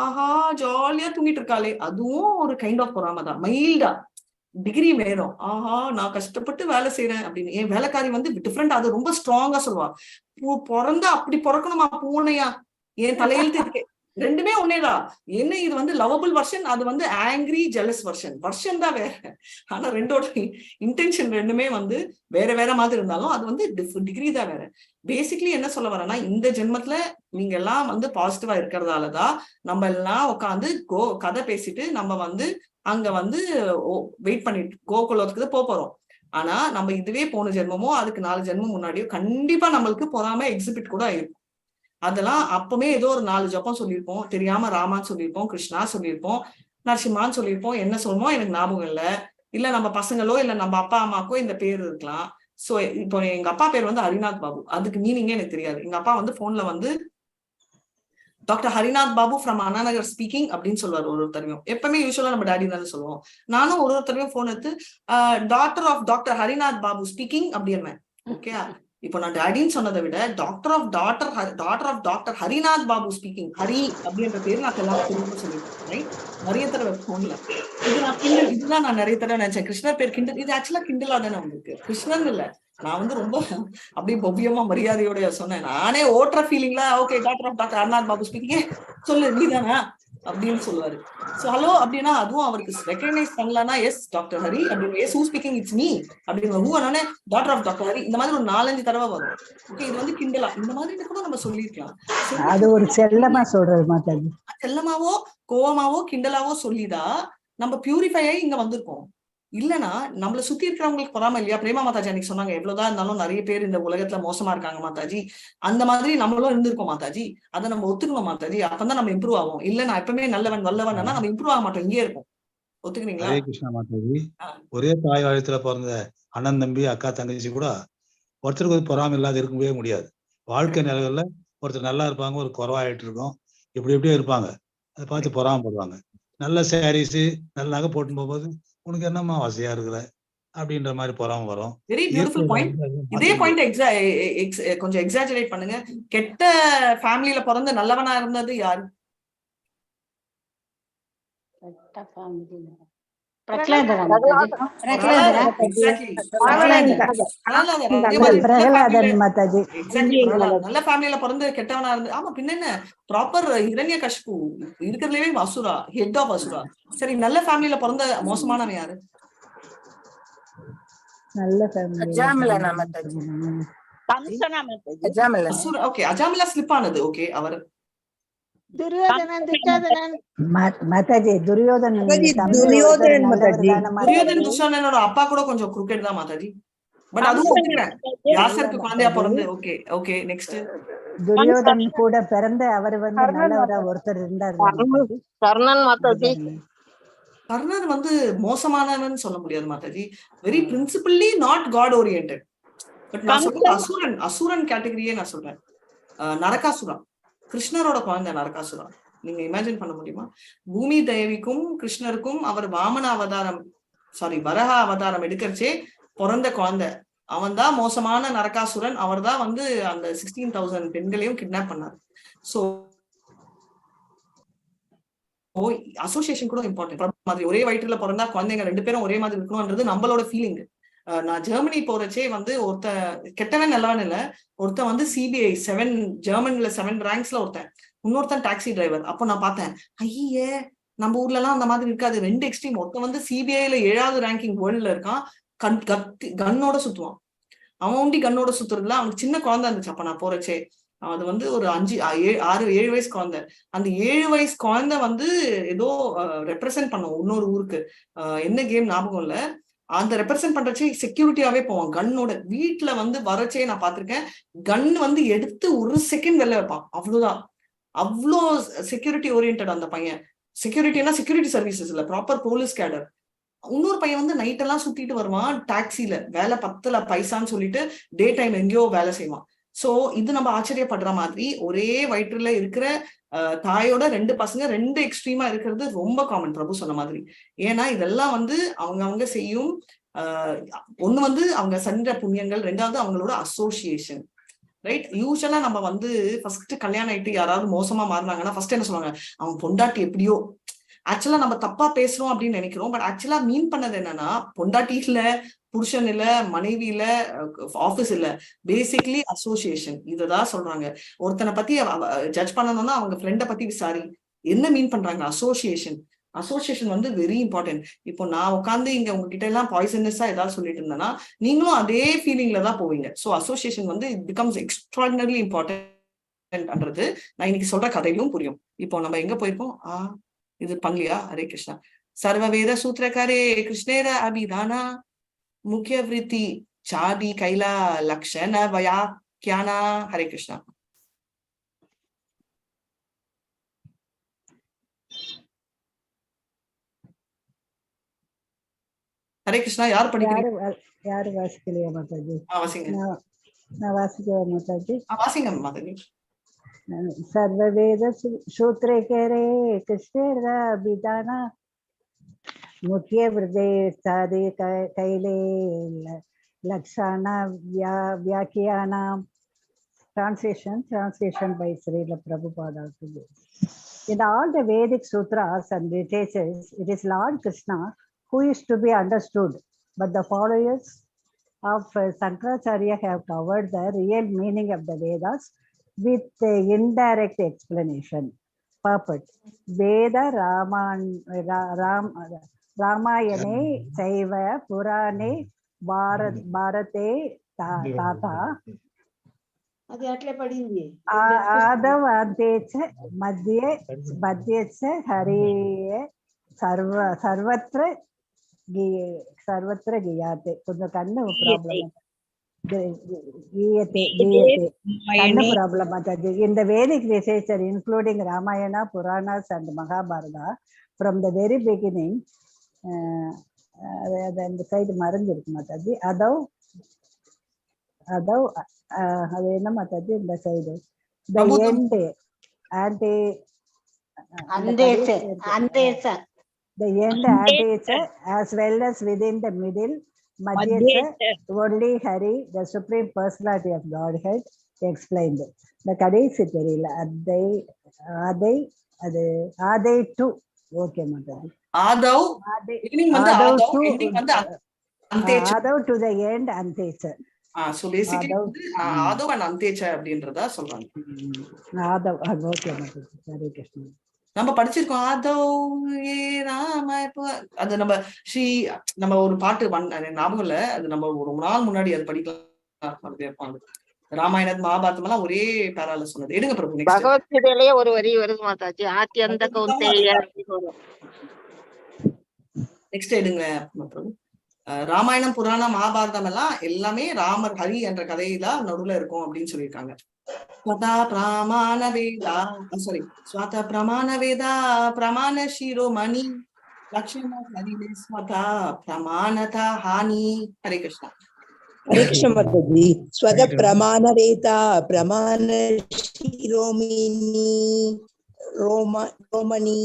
ஆஹா ஜாலியா தூங்கிட்டு இருக்காளே, அதுவும் ஒரு கைண்ட் ஆஃப் பொறாமை தான், மைல்டா டிகிரி வேணும். ஆஹா நான் கஷ்டப்பட்டு வேலை செய்யறேன் அப்படின்னு. என் வேலைக்காரி வந்து டிஃப்ரெண்ட், அது ரொம்ப ஸ்ட்ராங்கா சொல்லுவா, பிறந்தா அப்படி பிறக்கணுமா பூனையா, என் தலையெழுத்து இருக்கு. ரெண்டுமே ஒன்னேதான். என்ன இது வந்து லவபிள் வெர்ஷன், அது வந்து ஆங்கிரி ஜெலஸ் வெர்ஷன். வெர்ஷன் தான் வேற, ஆனா ரெண்டோட இன்டென்ஷன் ரெண்டுமே வந்து வேற வேற மாதிரி இருந்தாலும் அது வந்து டிகிரி தான் வேற. பேசிக்லி என்ன சொல்ல வரேன்னா, இந்த ஜென்மத்துல நீங்க எல்லாம் வந்து பாசிட்டிவா இருக்கிறதாலதான் நம்ம எல்லாம் உட்காந்து கதை பேசிட்டு நம்ம வந்து அங்க வந்து வெயிட் பண்ணிட்டு கோகுலத்துக்கு போறோம். ஆனா நம்ம இதுவே போன ஜென்மமோ அதுக்கு 4 ஜென்மம் முன்னாடியோ கண்டிப்பா நம்மளுக்கு பொறாம எக்ஸிபிட் கூட ஆயிருக்கும். அதெல்லாம் அப்பவே ஏதோ ஒரு 4 ஜப்பம் சொல்லியிருப்போம், தெரியாம ராமான்னு சொல்லியிருப்போம், கிருஷ்ணா சொல்லியிருப்போம், நரசிம்மான்னு சொல்லியிருப்போம். என்ன சொல்லுமோ எனக்கு ஞாபகம் இல்லை. இல்ல நம்ம பசங்களோ இல்ல நம்ம அப்பா அம்மாக்கோ இந்த பேர் இருக்கலாம். சோ இப்போ எங்க அப்பா பேர் வந்து ஹரிநாத் பாபு, அதுக்கு மீனிங்கே எனக்கு தெரியாது. எங்க அப்பா வந்து போன்ல வந்து doctor Harinath Babu from Anna Nagar speaking அப்படின்னு சொல்லுவார் ஒரு ஒருத்தரையும். எப்பவுமே யூஸ்வலா நம்ம டாடி தானே சொல்லுவோம். நானும் ஒரு ஒருத்தரையும் போன் எடுத்து doctor of doctor Harinath Babu speaking அப்படின்னுவேன். ஓகே, இப்போ நான் டாடின்னு சொன்னதை விட doctor of doctor daughter of doctor Harinath Babu speaking, Hari அப்படின்ற பேர் நான் எல்லாம் திரும்ப சொல்லியிருக்கேன். ரைட், நிறைய தடவை போன்ல இது நான் கிண்டல், இதுதான் நான் நிறைய தடவை நினைச்சேன் கிருஷ்ணர் பேர் கிண்டல். இது ஆக்சுவலா கிண்டலா தானே வந்திருக்கு, கிருஷ்ணன் இல்ல. நான் வந்து ரொம்ப அப்படியே பவ்யமா மரியாதையோட சொன்னேன். நானே ஓட்டுற ஃபீலிங்ல okay doctor of doctor Harinath Babu speaking, சொல்லு நீதானா அப்படின்னு சொல்லுவாரு. சோ ஹலோ அப்படின்னா அதுவும் அவருக்கு ரெக்கக்னைஸ் பண்ணலன்னா எஸ் டாக்டர் ஹரி அப்படின்னு, yes who speaking it's me அப்படின்னு, who ஆனோடனே டாக்டர் ஆஃப் டாக்டர் ஹரி, இந்த மாதிரி ஒரு 4-5 தடவை வரும். ஓகே, இது வந்து கிண்டலா இந்த மாதிரி கூட நம்ம சொல்லிருக்கலாம். அது ஒரு செல்லமா சொல்றது மாதாஜி. செல்லமாவோ கோவமாவோ கிண்டலாவோ சொல்லிதான் நம்ம பியூரிஃபை ஆகி இங்க வந்திருக்கோம். இல்லைன்னா நம்மளை சுத்தி இருக்கிறவங்களுக்கு பொறாம இல்லையா? பிரேமா மாதாஜி அன்னைக்கு சொன்னாங்க, எவ்வளவுதான் இருந்தாலும் நிறைய பேர் இந்த உலகத்துல மோசமா இருக்காங்க மாதாஜி, அந்த மாதிரி நம்மளும் இருந்திருக்கோம் மாதாஜி, அதை நம்ம ஒத்துக்கணும் மாதாஜி, அப்பதான் நம்ம இம்ப்ரூவ் ஆகும். இல்ல நான் எப்பவுமே நல்லவன் வல்லவன் நம்ம இம்ப்ரூவ் ஆக மாட்டோம், இங்கே இருக்கும். ஒத்துக்கிறீங்களா? ஹரே கிருஷ்ணா மாதாஜி. ஒரே தாய் வயித்துல பிறந்த அண்ணன் தம்பி அக்கா தங்கச்சி கூட ஒருத்தருக்கு ஒரு பொறாமை இல்லாத இருக்கவே முடியாது. வாழ்க்கை நிலைகள்ல ஒருத்தர் நல்லா இருப்பாங்க, ஒரு குறவாயிட்டு இருக்கும், இப்படி இப்படியே இருப்பாங்க, அதை பார்த்து பொறாமப்படுவாங்க. நல்ல சாரீஸு நல்ல நகை போட்டு போகும்போது உனக்கு என்னம்மா வசதியா இருக்கிற அப்படின்ற மாதிரி பொறாம வரும். Very beautiful point. இதே பாயிண்ட் கொஞ்சம் எக்ஸாஜரேட் பண்ணுங்க. கெட்ட ஃபேமிலியில பிறந்து நல்லவனா இருந்தது யாரு? நல்ல ஃபேமிலியில பிறந்து கெட்டவனா இருந்து. ஆமா, பின்ன என்ன ப்ராப்பர் ஹிரண்ய கஷ்பு இருக்கிறதுலயே அசுரா, ஹெட் ஆஃப் அசுரா. சரி, நல்ல ஃபேமிலியில பிறந்த மோசமானவன் யாரு? நல்ல ஃபேமிலி ஓகே, அஜாமிலா ஸ்லிப் ஆனது. ஓகே, அவர் துரியோதனன் துச்சாதனன் மாதாஜி, துரியோதனன் துரியோதனன் மாதாஜி, துரியோதனன் துச்சாதனனோட அப்பா கூட கொஞ்சம் குறுக்கெட் தான் மாதாஜி. பட் அதுவும் ஒத்துக்கிறேன், வியாசருக்கு குழந்தையா பிறந்து. ஓகே ஓகே, நெக்ஸ்ட் துரியோதனன் கூட பிறந்த அவர் வந்து நல்லவரா ஒருத்தர் இருந்தார். கர்ணன் மாதாஜி. கர்ணன் வந்து மோசமானவன் சொல்ல முடியாது Mataji. Very principally not God orient. But நான் சொல்றேன் அசுரன், அசுரன் கேட்டகரியே நான் சொல்றேன். நரகாசுரா, கிருஷ்ணரோட குழந்தை நரகாசுரா. நீங்க இமேஜின் பண்ண முடியுமா? பூமி தேவிக்கும் கிருஷ்ணருக்கும் அவர் வாமன அவதாரம், சாரி வரஹ அவதாரம் எடுக்கிறச்சே பிறந்த குழந்தை அவன் தான் மோசமான நரகாசுரன். அவர் தான் வந்து அந்த 16,000 பெண்களையும் கிட்னாப் பண்ணார். சோ அசோசியேஷன் கூட இம்பார்ட்டன்ட். மாதிரி ஒரே வயிற்றுல பிறந்தா குழந்தைங்க 2 பேரும் ஒரே மாதிரி இருக்கணும்ன்றது நம்மளோட ஃபீலிங். நான் ஜெர்மனி போறச்சே வந்து ஒருத்தன் கெட்டவன் நல்லவன் இல்ல, ஒருத்தன் வந்து சிபிஐ 7 ஜெர்மனில 7 ரேங்க்ஸ்ல ஒருத்தன், இன்னொருத்தன் டாக்ஸி டிரைவர். அப்போ நான் பார்த்தேன், ஐயே நம்ம ஊர்ல எல்லாம் அந்த மாதிரி இருக்காது, 2 எக்ஸ்ட்ரீம். ஒருத்தன் வந்து சிபிஐல 7வது ரேங்கிங் வேர்ல்ட்ல இருக்கான், கத்தி கன்னோட சுத்துவான். அவன் ஒண்டி கன்னோட சுத்துறதுல அவனுக்கு சின்ன குழந்தை இருந்துச்சு. அப்ப நான் போறச்சே அது வந்து ஒரு 5, 6, 7 வயசு குழந்தை. அந்த 7 வயசு குழந்தை வந்து ஏதோ ரெப்ரசென்ட் பண்ணுவோம் இன்னொரு ஊருக்கு, என்ன கேம் ஞாபகம் இல்ல. அந்த ரெப்ரசென்ட் பண்றச்சே செக்யூரிட்டியாவே போவான் கன்னோட. வீட்டுல வந்து வரச்சே நான் பாத்திருக்கேன், கன் வந்து எடுத்து ஒரு செகண்ட் வெளில வைப்பான், அவ்வளவுதான். அவ்வளோ செக்யூரிட்டி ஓரியன்ட் அந்த பையன். செக்யூரிட்டினா செக்யூரிட்டி சர்வீசஸ் இல்ல, ப்ராப்பர் போலீஸ் கேடர். இன்னொரு பையன் வந்து நைட்டெல்லாம் சுத்திட்டு வருவான் டாக்ஸில, வேலை 10 பைசான்னு சொல்லிட்டு டே டைம் எங்கேயோ வேலை செய்வான். சோ இது நம்ம ஆச்சரியப்படுற மாதிரி ஒரே வயிற்றுல இருக்கிற தாயோட 2 பசங்க 2 எக்ஸ்ட்ரீமா இருக்கிறது ரொம்ப காமன் பிரபு சொன்ன மாதிரி. ஏன்னா இதெல்லாம் வந்து அவங்க அவங்க செய்யும் ஒண்ணு வந்து அவங்க சென்ற புண்ணியங்கள், 2வது அவங்களோட அசோசியேஷன். ரைட், யூஸ்வலா நம்ம வந்து ஃபர்ஸ்ட் கல்யாணம் ஆயிட்டு யாராவது மோசமா மாறினாங்கன்னா ஃபர்ஸ்ட் என்ன சொல்லுவாங்க, அவங்க பொண்டாட்டி எப்படியோ. ஆக்சுவலா நம்ம தப்பா பேசுறோம் அப்படின்னு நினைக்கிறோம். பட் ஆக்சுவலா மீன் பண்ணது என்னன்னா, பொண்டாட்டி இல்ல, புருஷன் இல்ல, மனைவி இல்ல, ஆபீஸ் இல்ல, பேசிக்லி அசோசியேஷன். இததான் சொல்றாங்க. ஒருத்தனை பத்தி ஜட்ஜ் பண்ணணும்னா அவங்க ஃப்ரெண்டை பத்தி விசாரி. என்ன மீன் பண்றாங்க? அசோசியேஷன். அசோசியேஷன் வந்து வெரி இம்பார்ட்டன்ட். இப்போ நான் உட்காந்து இங்க உங்ககிட்ட எல்லாம் பாய்சனஸா ஏதாவது சொல்லிட்டு இருந்தேன்னா நீங்களும் அதே ஃபீலிங்ல தான் போவீங்க. ஸோ அசோசியேஷன் வந்து it becomes extraordinarily இம்பார்ட்டன்ட்ன்றது நான் இன்னைக்கு சொல்ற கதையிலும் புரியும். இப்போ நம்ம எங்க போயிருக்கோம்? இது பண்ணலையா? ஹரே கிருஷ்ணா. சர்வவேத சூத்திரகாரே கிருஷ்ணேர அபிதானா ಮುಖ್ಯ ವೃತ್ತಿ ಚಾದಿ ಕೈಲಾ ಲಕ್ಷಣ ವ್ಯಾಖ್ಯಾನ. ಹರೇ ಕೃಷ್ಣ. ஹரே கிருஷ்ணா. யார் படிக்கிறீங்க? யாரு வாசிக்கலையா மாதாஜி? வாசிங்க. நான் வாசிக்கவா மாதாஜி? வாசிங்க மாதாஜி. சர்வவேத சூத்ரே கேரே கிருஷ்ணர் அபிதான முக்கிய விருதே சாதி கைலே லக்ஷான வியாக்கியானாம். Translation by Srila Prabhupada. In all the Vedic sutras and literatures, it is Lord Krishna who is to be understood, but the followers of Shankaracharya have covered the real meaning of the Vedas with the indirect explanation. Purport: Veda Ramayane Chaiva Purane Bharate Tata అది అట్లే పడింది. ఆదవ్ అంతే చ మధ్యే మధ్యే చ హరియే సర్వ సర్వత్ర సర్వత్ర గీయతే. కొంచెం కన్ను ప్రాబ్లం. గీయతే గీయతే కన్ను ప్రాబ్లం అది. In the Vedic literature, including Ramayana, Puranas and Mahabharata, from the very beginning, அது அந்த சைடு மறைஞ்சிருக்கு மாதாஜி. அதவ் அதவ் அது என்ன மாதாஜி இந்த side the end ante அந்தேச அந்தேச the end antecha as well as within the middle madhyacha only Hari, the supreme personality of Godhead, explained. இந்த கடைசி தெரியல. அதை அதை அது ஆதை டு ஓகே மாதாஜி. ஆதவ் பிகினிங் வந்து ஆதவ், எண்டிங் வந்து அந்தேச்ச. ஆதவ் டு the end அந்தேச்ச. சோ பேசிக்கலி வந்து ஆதவ் அண்ட் அந்தேச்ச அப்படின்றதா சொல்றாங்க. ஆதவ் ஓகே மாதாஜி. ஹரே கிருஷ்ணா. நம்ம படிச்சிருக்கோம் ஆதவ் ஏ ராம. அது நம்ம ஸ்ரீ நம்ம ஒரு பாட்டு ஞாபகம் இல்ல, அது நம்ம ரொம்ப நாள் முன்னாடி அது படிக்கலாம். ராமாயண மகாபாரதம் எல்லாம் ஒரே பேரால சொன்னது. எடுங்க பிரபு. பகவத்கீதையிலேயே ஒரு வரி வருது மாதாஜி, ஆத்யந்த கௌந்தேய. நெக்ஸ்ட் எடுங்க பிரபு. ராமாயணம் புராணம் மகாபாரதம் எல்லாம் எல்லாமே ராமர் ஹரி என்ற கதையில நடுவுல இருக்கும் அப்படின்னு சொல்லியிருக்காங்க. ஸ்வதா பிரமாண வேதா சாரி ஸ்வத பிரமாண வேதா பிரமாண சிரோமணி லக்ஷ்மண ஹரிலே ஸ்வதா பிரமாணதா ஹானி. ஹரே கிருஷ்ணா. ஹரே கிருஷ்ண மாதாஜி. ஸ்வத பிரமாண வேதா பிரமாண சிரோமினி ரோமணி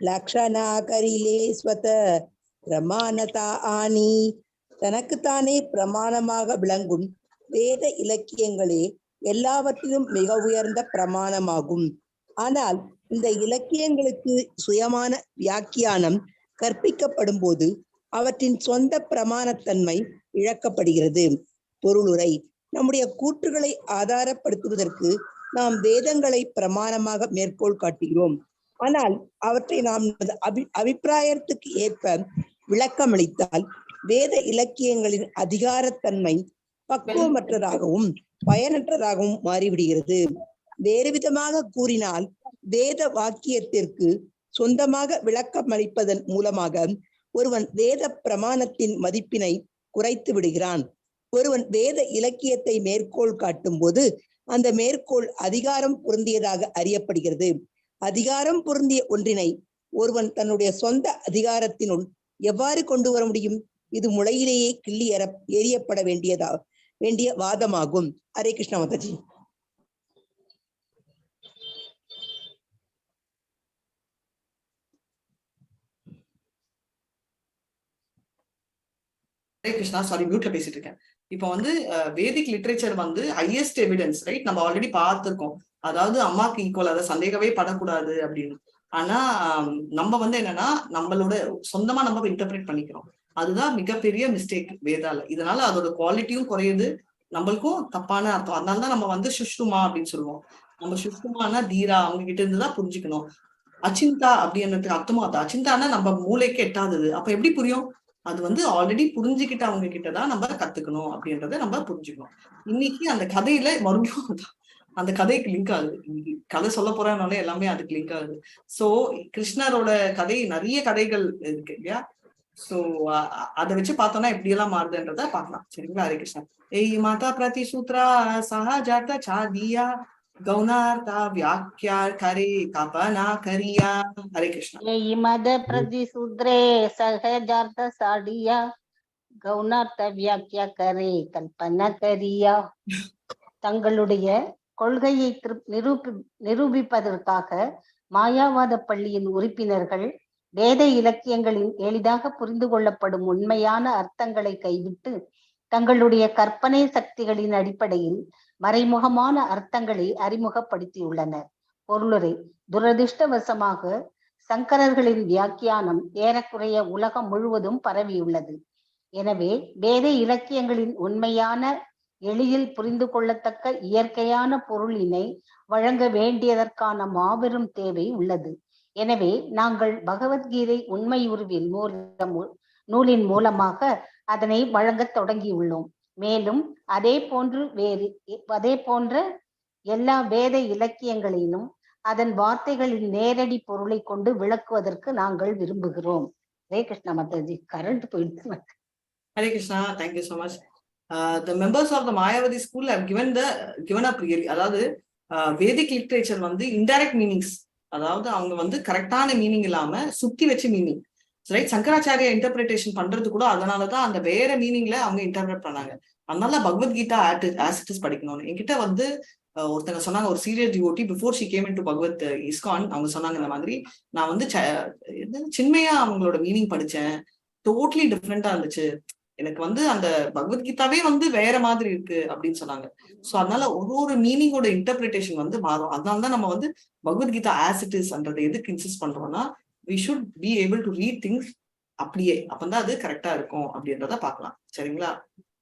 லக்ஷணா கரிலே ஸ்வத பிரமாணதா ஆனி. தனக்குத்தானே பிரமாணமாக விளங்கும் வேத இலக்கியங்களே எல்லாவற்றிலும் மிக உயர்ந்த பிரமாணமாகும். ஆனால் இந்த இலக்கியங்களுக்கு சுயமான வியாக்கியானம் கற்பிக்கப்படும் போது அவற்றின் சொந்த பிரமாணத்தன்மை இழக்கப்படுகிறது. பொருளுரை: நம்முடைய கூற்றுகளை ஆதாரப்படுத்துவதற்கு நாம் வேதங்களை பிரமாணமாக மேற்கோள் காட்டுகிறோம். ஆனால் அவற்றை நாம் அபிப்பிராயத்துக்கு ஏற்ப விளக்கமளித்தால் வேத இலக்கியங்களின் அதிகாரத்தன்மை பக்குவமற்றதாகவும் பயனற்றதாகவும் மாறிவிடுகிறது. வேறு விதமாக கூறினால், வேத வாக்கியத்திற்கு சொந்தமாக விளக்கமளிப்பதன் மூலமாக ஒருவன் வேத பிரமாணத்தின் மதிப்பினை குறைத்து விடுகிறான். ஒருவன் வேத இலக்கியத்தை மேற்கோள் காட்டும் போது அந்த மேற்கோள் அதிகாரம் பொருந்தியதாக அறியப்படுகிறது. அதிகாரம் பொருந்திய ஒன்றினை ஒருவன் தன்னுடைய சொந்த அதிகாரத்தினுள் எவ்வாறு கொண்டு வர முடியும்? இது முளையிலேயே கிள்ளி எறியப்பட வேண்டிய வாதமாகும். ஹரே கிருஷ்ணா மாதாஜி. ஹரே கிருஷ்ணா. சாரி, மியூட்ல பேசிட்டு இருக்கேன். இப்போ வந்து வேதிக் லிட்ரேச்சர் வந்து ஹையஸ்ட் எவிடன்ஸ், ரைட்? நம்ம ஆல்ரெடி பார்த்திருக்கோம். அதாவது அம்மாக்கு ஈக்குவல், அதை சந்தேகமே படக்கூடாது அப்படின்னு. ஆனா நம்ம வந்து என்னன்னா நம்மளோட சொந்தமா நம்ம இன்டர்பிரேட் பண்ணிக்கிறோம். அதுதான் மிகப்பெரிய மிஸ்டேக் வேதால. இதனால அதோட குவாலிட்டியும் குறையுது, நம்மளுக்கும் தப்பான அர்த்தம். அதனாலதான் நம்ம வந்து சுஷ்டுமா அப்படின்னு சொல்லுவோம். நம்ம சுஷ்டுமானா தீரா, அவங்க கிட்ட இருந்துதான் புரிஞ்சுக்கணும். அச்சிந்தா அப்படின்றதுக்கு அர்த்தமும் அது. அச்சிந்தானா நம்ம மூளைக்கு எட்டாதது. அப்ப எப்படி புரியும்? அது வந்து ஆல்ரெடி புரிஞ்சுக்கிட்ட அவங்க கிட்டதான் நம்ம கத்துக்கணும் அப்படின்றத நம்ம புரிஞ்சுக்கணும். இன்னைக்கு அந்த கதையில மறுபடியும் அந்த கதைக்கு லிங்க் ஆகுது. இன்னைக்கு கதை சொல்ல போறேன்னாலே எல்லாமே அதுக்கு லிங்க் ஆகுது. சோ கிருஷ்ணரோட கதை நிறைய கதைகள் இருக்கு இல்லையா? சோ அதை வச்சு பார்த்தோம்னா எப்படி எல்லாம் மாறுதுன்றத பார்க்கலாம். சரிங்களா? ஹரே கிருஷ்ணா. ஏய் மாதா பிரதி சூத்ரா சஹஜாத சாதியா கௌனார்த்தா வியாக்கியா கரே கபனா கரியா. ஹரே கிருஷ்ணா. ஏய் மத பிரதி சூத்ரே சஹஜார்த்த சாடியா கௌனார்த்த வியாக்கியா கரே கல்பனா கரியா. தங்களுடைய கொள்கையை நிரூபிப்பதற்காக மாயாவாத பள்ளியின் உறுப்பினர்கள் வேத இலக்கியங்களின் எளிதாக புரிந்து கொள்ளப்படும் உண்மையான அர்த்தங்களை கைவிட்டு தங்களுடைய கற்பனை சக்திகளின் அடிப்படையில் மறைமுகமான அர்த்தங்களை அறிமுகப்படுத்தியுள்ளனர். பொருளுரை: துரதிருஷ்டவசமாக சங்கரர்களின் வியாக்கியானம் ஏறக்குறைய உலகம் முழுவதும் பரவியுள்ளது. எனவே வேத இலக்கியங்களின் உண்மையான எளிதில் புரிந்து கொள்ளத்தக்க இயற்கையான பொருளினை வழங்க வேண்டியதற்கான மாபெரும் தேவை உள்ளது. எனவே நாங்கள் பகவத்கீதை உண்மையுருவில் நூலின் மூலமாக அதனை வழங்கத் தொடங்கியுள்ளோம். மேலும் அதே போன்ற எல்லா வேத இலக்கியங்களிலும் அதன் வார்த்தைகளின் நேரடி பொருளை கொண்டு விளக்குவதற்கு நாங்கள் விரும்புகிறோம். ஹரே கிருஷ்ணா மாதாஜி, கரண்ட் போயிடுச்சு. Hare Krishna, thank you so much. The members of the Mayavadi school have given up really. அதாவது வேதிக் லிட்ரேச்சர் வந்து இன்டைரக்ட் மீனிங்ஸ், அதாவது அவங்க வந்து கரெக்டான மீனிங் இல்லாம சுத்தி வச்சு மீனிங், ரைட்? சங்கராச்சாரியா இன்டர்பிரேஷன் பண்றது கூட அதனாலதான் அந்த வேற மீனிங்ல அவங்க இன்டர்பிரேட் பண்ணாங்க. அதனால பகவத்கீதா ஆஸ் it is படிக்கணும்னு என்கிட்ட வந்து ஒருத்தங்க சொன்னாங்க, ஒரு serious devotee before she came into Bhagavad ISKCON, அவங்க சொன்னாங்க இந்த மாதிரி நான் வந்து சின்மையா அவங்களோட மீனிங் படிச்சேன், டோட்டலி டிஃப்ரெண்டா இருந்துச்சு எனக்கு, வந்து அந்த பகவத்கீதாவே வந்து வேற மாதிரி இருக்கு அப்படின்னு சொன்னாங்க. சோ அதனால ஒரு ஒரு மீனிங்கோட இன்டர்பிரிட்டேஷன் வந்து மாறும். அதனாலதான் நம்ம வந்து பகவத்கீதா ஆஸ் it இஸ்ன்றது எதுக்கு இன்சிஸ்ட் பண்றோம்னா, we should be able to read things அப்படியே, அப்பதான் அது கரெக்டா இருக்கும் அப்படின்றத பாக்கலாம். சரிங்களா?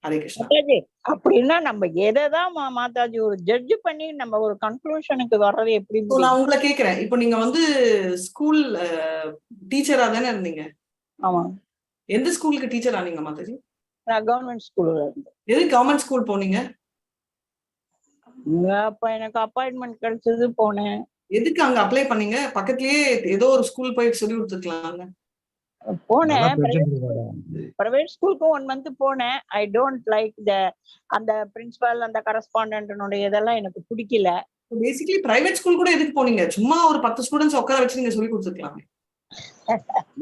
ஹரே கிருஷ்ணா. மாதாஜி, அப்படின்னா நம்ம எதைதான் மாதாஜி ஒரு ஜட்ஜ் பண்ணி நம்ம ஒரு கன்க்ளூஷனுக்கு வர்றது எப்படி So, முடியும்? நான் உங்களை கேக்குறேன், இப்போ நீங்க வந்து ஸ்கூல் டீச்சரா தானே இருந்தீங்க? ஆமா. எந்த ஸ்கூலுக்கு டீச்சர் ஆனீங்க மாதாஜி? நான் கவர்மெண்ட் ஸ்கூல்ல இருந்தேன். எது கவர்மெண்ட் ஸ்கூல் போனீங்க? அப்ப எனக்கு அப்பாயின்மெண்ட் கிடைச்சது, போனேன். எதுக்கு அங்க அப்ளை பண்ணீங்க? பக்கத்துலயே ஏதோ ஒரு ஸ்கூல் போய் சொல்லி கொடுத்துருக்கலாம்ல. போனேன். நல்லா படிச்சிருக்காங்க. பிரைவேட் ஸ்கூலுக்கும் ஒன் மந்த் போனேன். I don't like the அந்த பிரின்சிபால், அந்த கரஸ்பாண்டன்ட் இதெல்லாம் எனக்கு பிடிக்கல. பேசிக்கலி பிரைவேட் ஸ்கூல் கூட எதுக்கு போனீங்க? சும்மா ஒரு 10 ஸ்டூடெண்ட்ஸ் உட்கார வச்சு நீங்க சொல்லி கொடுத்துருக்கலாம்.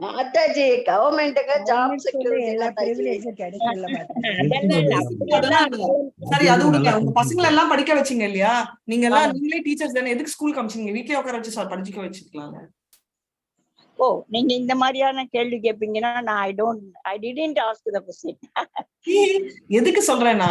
மாதாஜி, கவர்மெண்ட்டுக்கு ஜாப் கவர்மெண்ட் ஸ்கூல்ல செக்யூரிட்டி எல்லா மாதாஜி. பிரிவிலேஜும் கிடைக்கல மாதாஜி. அதெல்லாம் இல்ல, அதெல்லாம் இல்ல. சரி, அது விடுங்க. உங்க பசங்களை எல்லாம் படிக்க வச்சீங்க இல்லையா? நீங்க எல்லாம் ஆமா. நீங்களே டீச்சர்ஸ் தானே, எதுக்கு ஸ்கூலுக்கு அமிச்சீங்க? வீட்லயே உட்கார வச்சு படிச்சுக்க வச்சுக்கலாம்ல. ஓ, நீங்க இந்த மாதிரியான கேள்வி கேட்பீங்கன்னா நான் I didn't ask the question. எதுக்கு சொல்றேன்னா,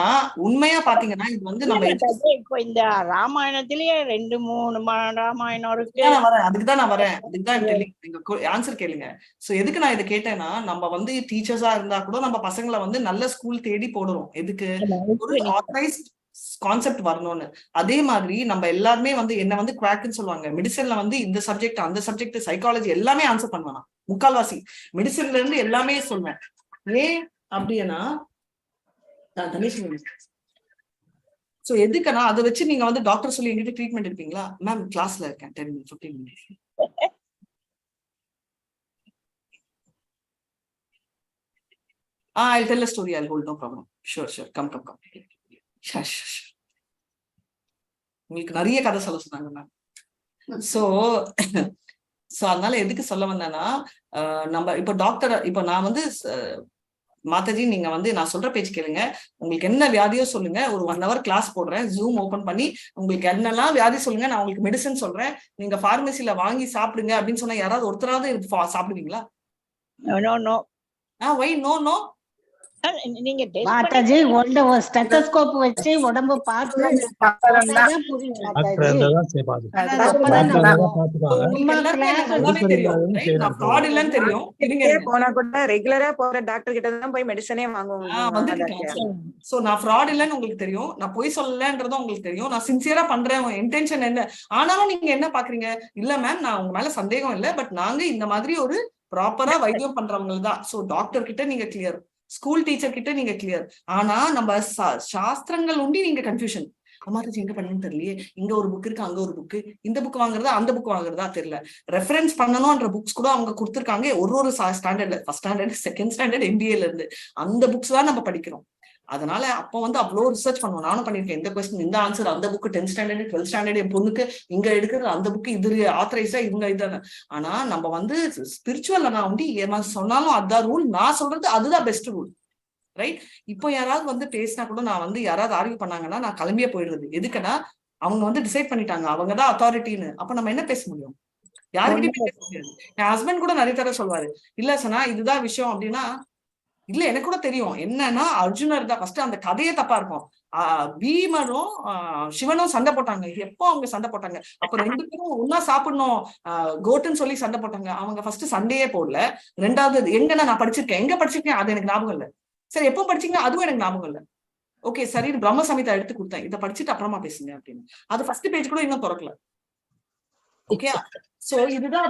உண்மையா பாத்தீங்கன்னா இது வந்து நம்ம இப்போ இந்த ராமாயணத்திலேயே 2-3 ராமாயணம் இருக்கு. அதுக்கு தான் நான் வரேன், அதுக்கு தான் நான் வரேன், அதுக்கு தான் telling. நீங்க ஆன்சர் கேளுங்க. சோ எதுக்கு நான் இதை கேட்டேன்னா, நம்ம வந்து டீச்சர்ஸா இருந்தா கூட நம்ம பசங்களை வந்து நல்ல ஸ்கூல் தேடி போடுறோம். எதுக்கு? ஒரு ஆர்கனைஸ்ட் கான்செப்ட் வரணும்னு. அதே மாதிரி நம்ம எல்லாருமே வந்து என்ன வந்து குவாக்குன்னு சொல்லுவாங்க. மெடிசன்ல வந்து இந்த சப்ஜெக்ட், அந்த சப்ஜெக்ட், சைக்காலஜி எல்லாமே ஆன்சர் பண்ணுவேன். முக்கால்வாசி மெடிசன்ல இருந்து எல்லாமே சொல்லுவேன். ஏன் அப்படின்னா, சோ எதுக்குன்னா அதை வச்சு நீங்க வந்து டாக்டர் சொல்லி என்கிட்ட ட்ரீட்மெண்ட் எடுப்பீங்களா? மேம் கிளாஸ்ல இருக்கேன், 10 minutes, 15 minutes. I'll tell a story. I'll hold, no problem. Sure, sure. Come, come, come. Sure, sure, sure. உங்களுக்கு நிறைய கதை சொல்ல சொன்னாங்க மேம். சோ சோ அதனால எதுக்கு சொல்ல வந்தேன்னா, நம்ம இப்ப டாக்டர், இப்ப நான் வந்து மாதாஜி நீங்க வந்து நான் சொல்ற பேச்சு கேளுங்க, உங்களுக்கு என்ன வியாதியோ சொல்லுங்க, ஒரு 1 hour class போடுறேன், ஜூம் ஓபன் பண்ணி உங்களுக்கு என்னெல்லாம் வியாதி சொல்லுங்க, நான் உங்களுக்கு மெடிசன் சொல்றேன், நீங்க பார்மசில வாங்கி சாப்பிடுங்க அப்படின்னு சொன்னா யாராவது ஒருத்தராவது சாப்பிடுவீங்களா? No, no. Why no no? நீங்க test Mataji, பண்ணி ஒரு ஸ்டெத்தஸ்கோப் வச்சு உடம்ப பார்த்து அப்பதான் புரியும் டாக்டர் மாதாஜி. இருந்தா தான் சரி பாத்துப்பாங்க. அதான் அப்பதான் டாக்டர் இருந்தா நம்ம தான் பாத்துப்பாங்க. உங்களுக்கு எல்லாருமே எனக்கு நல்லாவே தெரியும், right? நான் fraud இல்லைன்னு தெரியும். இருங்க, இருங்க. போனா கூட ரெகுலரா போற டாக்டர் கிட்ட தான் போய் மெடிசனே வாங்குவோம். வந்துட்டு இருக்கேன். சோ நான் ஃப்ராட் இல்லைன்னு உங்களுக்கு தெரியும், நான் பொய் சொல்லலன்றதும் உங்களுக்கு தெரியும், நான் சின்சியரா பண்றேன், உங்க இன்டென்ஷன் என்ன ஆனாலும் நீங்க என்ன பாக்குறீங்க? இல்ல மேம், நான் உங்க மேல சந்தேகம் இல்ல, பட் நாங்க இந்த மாதிரி ஒரு ப்ராப்பரா வைத்தியம் பண்றவங்க தான். சோ டாக்டர் கிட்ட நீங்க கிளியர், ஸ்கூல் டீச்சர் கிட்ட நீங்க கிளியர். ஆனா நம்ம சாஸ்திரங்கள் உண்டி நீங்க கன்ஃபியூஷன். மாதாஜி எங்க பண்ணணும்னு தெரியலையே, இங்க ஒரு புக் இருக்கு, அங்க ஒரு புக், இந்த புக் வாங்குறதா அந்த புக் வாங்குறதா தெரியல. ரெஃபரன்ஸ் பண்ணணும்ன்ற புக்ஸ் கூட அவங்க கொடுத்துருக்காங்க. ஒரு ஒரு ஸ்டாண்டர்ட்ல, ஃபர்ஸ்ட் ஸ்டாண்டர்ட், செகண்ட் ஸ்டாண்டர்ட், எம்பிஏல இருந்து அந்த புக்ஸ் தான் நம்ம படிக்கிறோம். அதனால அப்போ வந்து அவ்வளோ ரிசர்ச் பண்ணுவோம். நானும் பண்ணிருக்கேன். இந்த கொஸ்டின், இந்த ஆன்சர், அந்த book 10th standard, 12th standard, என் பொண்ணுக்கு இங்க எடுக்கிறது அந்த புக்கு, இது ஆத்தரைஸா இவங்க இதானே. ஆனா நம்ம வந்து ஸ்பிரிச்சுவல் நான் வந்து எவன் சொன்னாலும் அதான் ரூல், நான் சொல்றது அதுதான் பெஸ்ட் ரூல், ரைட்? இப்போ யாராவது வந்து பேசினா கூட நான் வந்து யாராவது ஆர்கியூ பண்ணாங்கன்னா நான் கிளம்பியே போயிடுறது. எதுக்குன்னா அவங்க வந்து டிசைட் பண்ணிட்டாங்க, அவங்கதான் அத்தாரிட்டின்னு. அப்ப நம்ம என்ன பேச முடியும்? யாருக்கிட்டயும் பேச முடியாது. என் ஹஸ்பண்ட் கூட நிறைய தடவை சொல்லுவாரு, இல்ல சனா இதுதான் விஷயம் அப்படின்னா, இல்ல எனக்கு கூட தெரியும் என்னன்னா அர்ஜுனர் தான் ஃபர்ஸ்ட், அந்த கதையே தப்பா இருக்கும். பீமரும் சிவனும் சண்டை போட்டாங்க. எப்போ அவங்க சண்டை போட்டாங்க? அப்ப ரெண்டு பேரும் ஒன்னா சாப்பிடணும் கோட்டுன்னு சொல்லி சண்டை போட்டாங்க. அவங்க ஃபர்ஸ்ட் சண்டையே போடல. ரெண்டாவது எங்கன்னா நான் படிச்சிருக்கேன், எங்க படிச்சிருக்கேன் அது எனக்கு ஞாபகம் இல்ல. சரி எப்போ படிச்சீங்க அதுவும் எனக்கு ஞாபகம் இல்ல. ஓகே சரி பிரம்ம சமிதா எடுத்து கொடுத்தேன், இதை படிச்சுட்டு அப்புறமா பேசுங்க அப்படின்னு. அது ஃபர்ஸ்ட் பேஜ் கூட இன்னும் திறக்கல. ஓகே சோ இதுதான்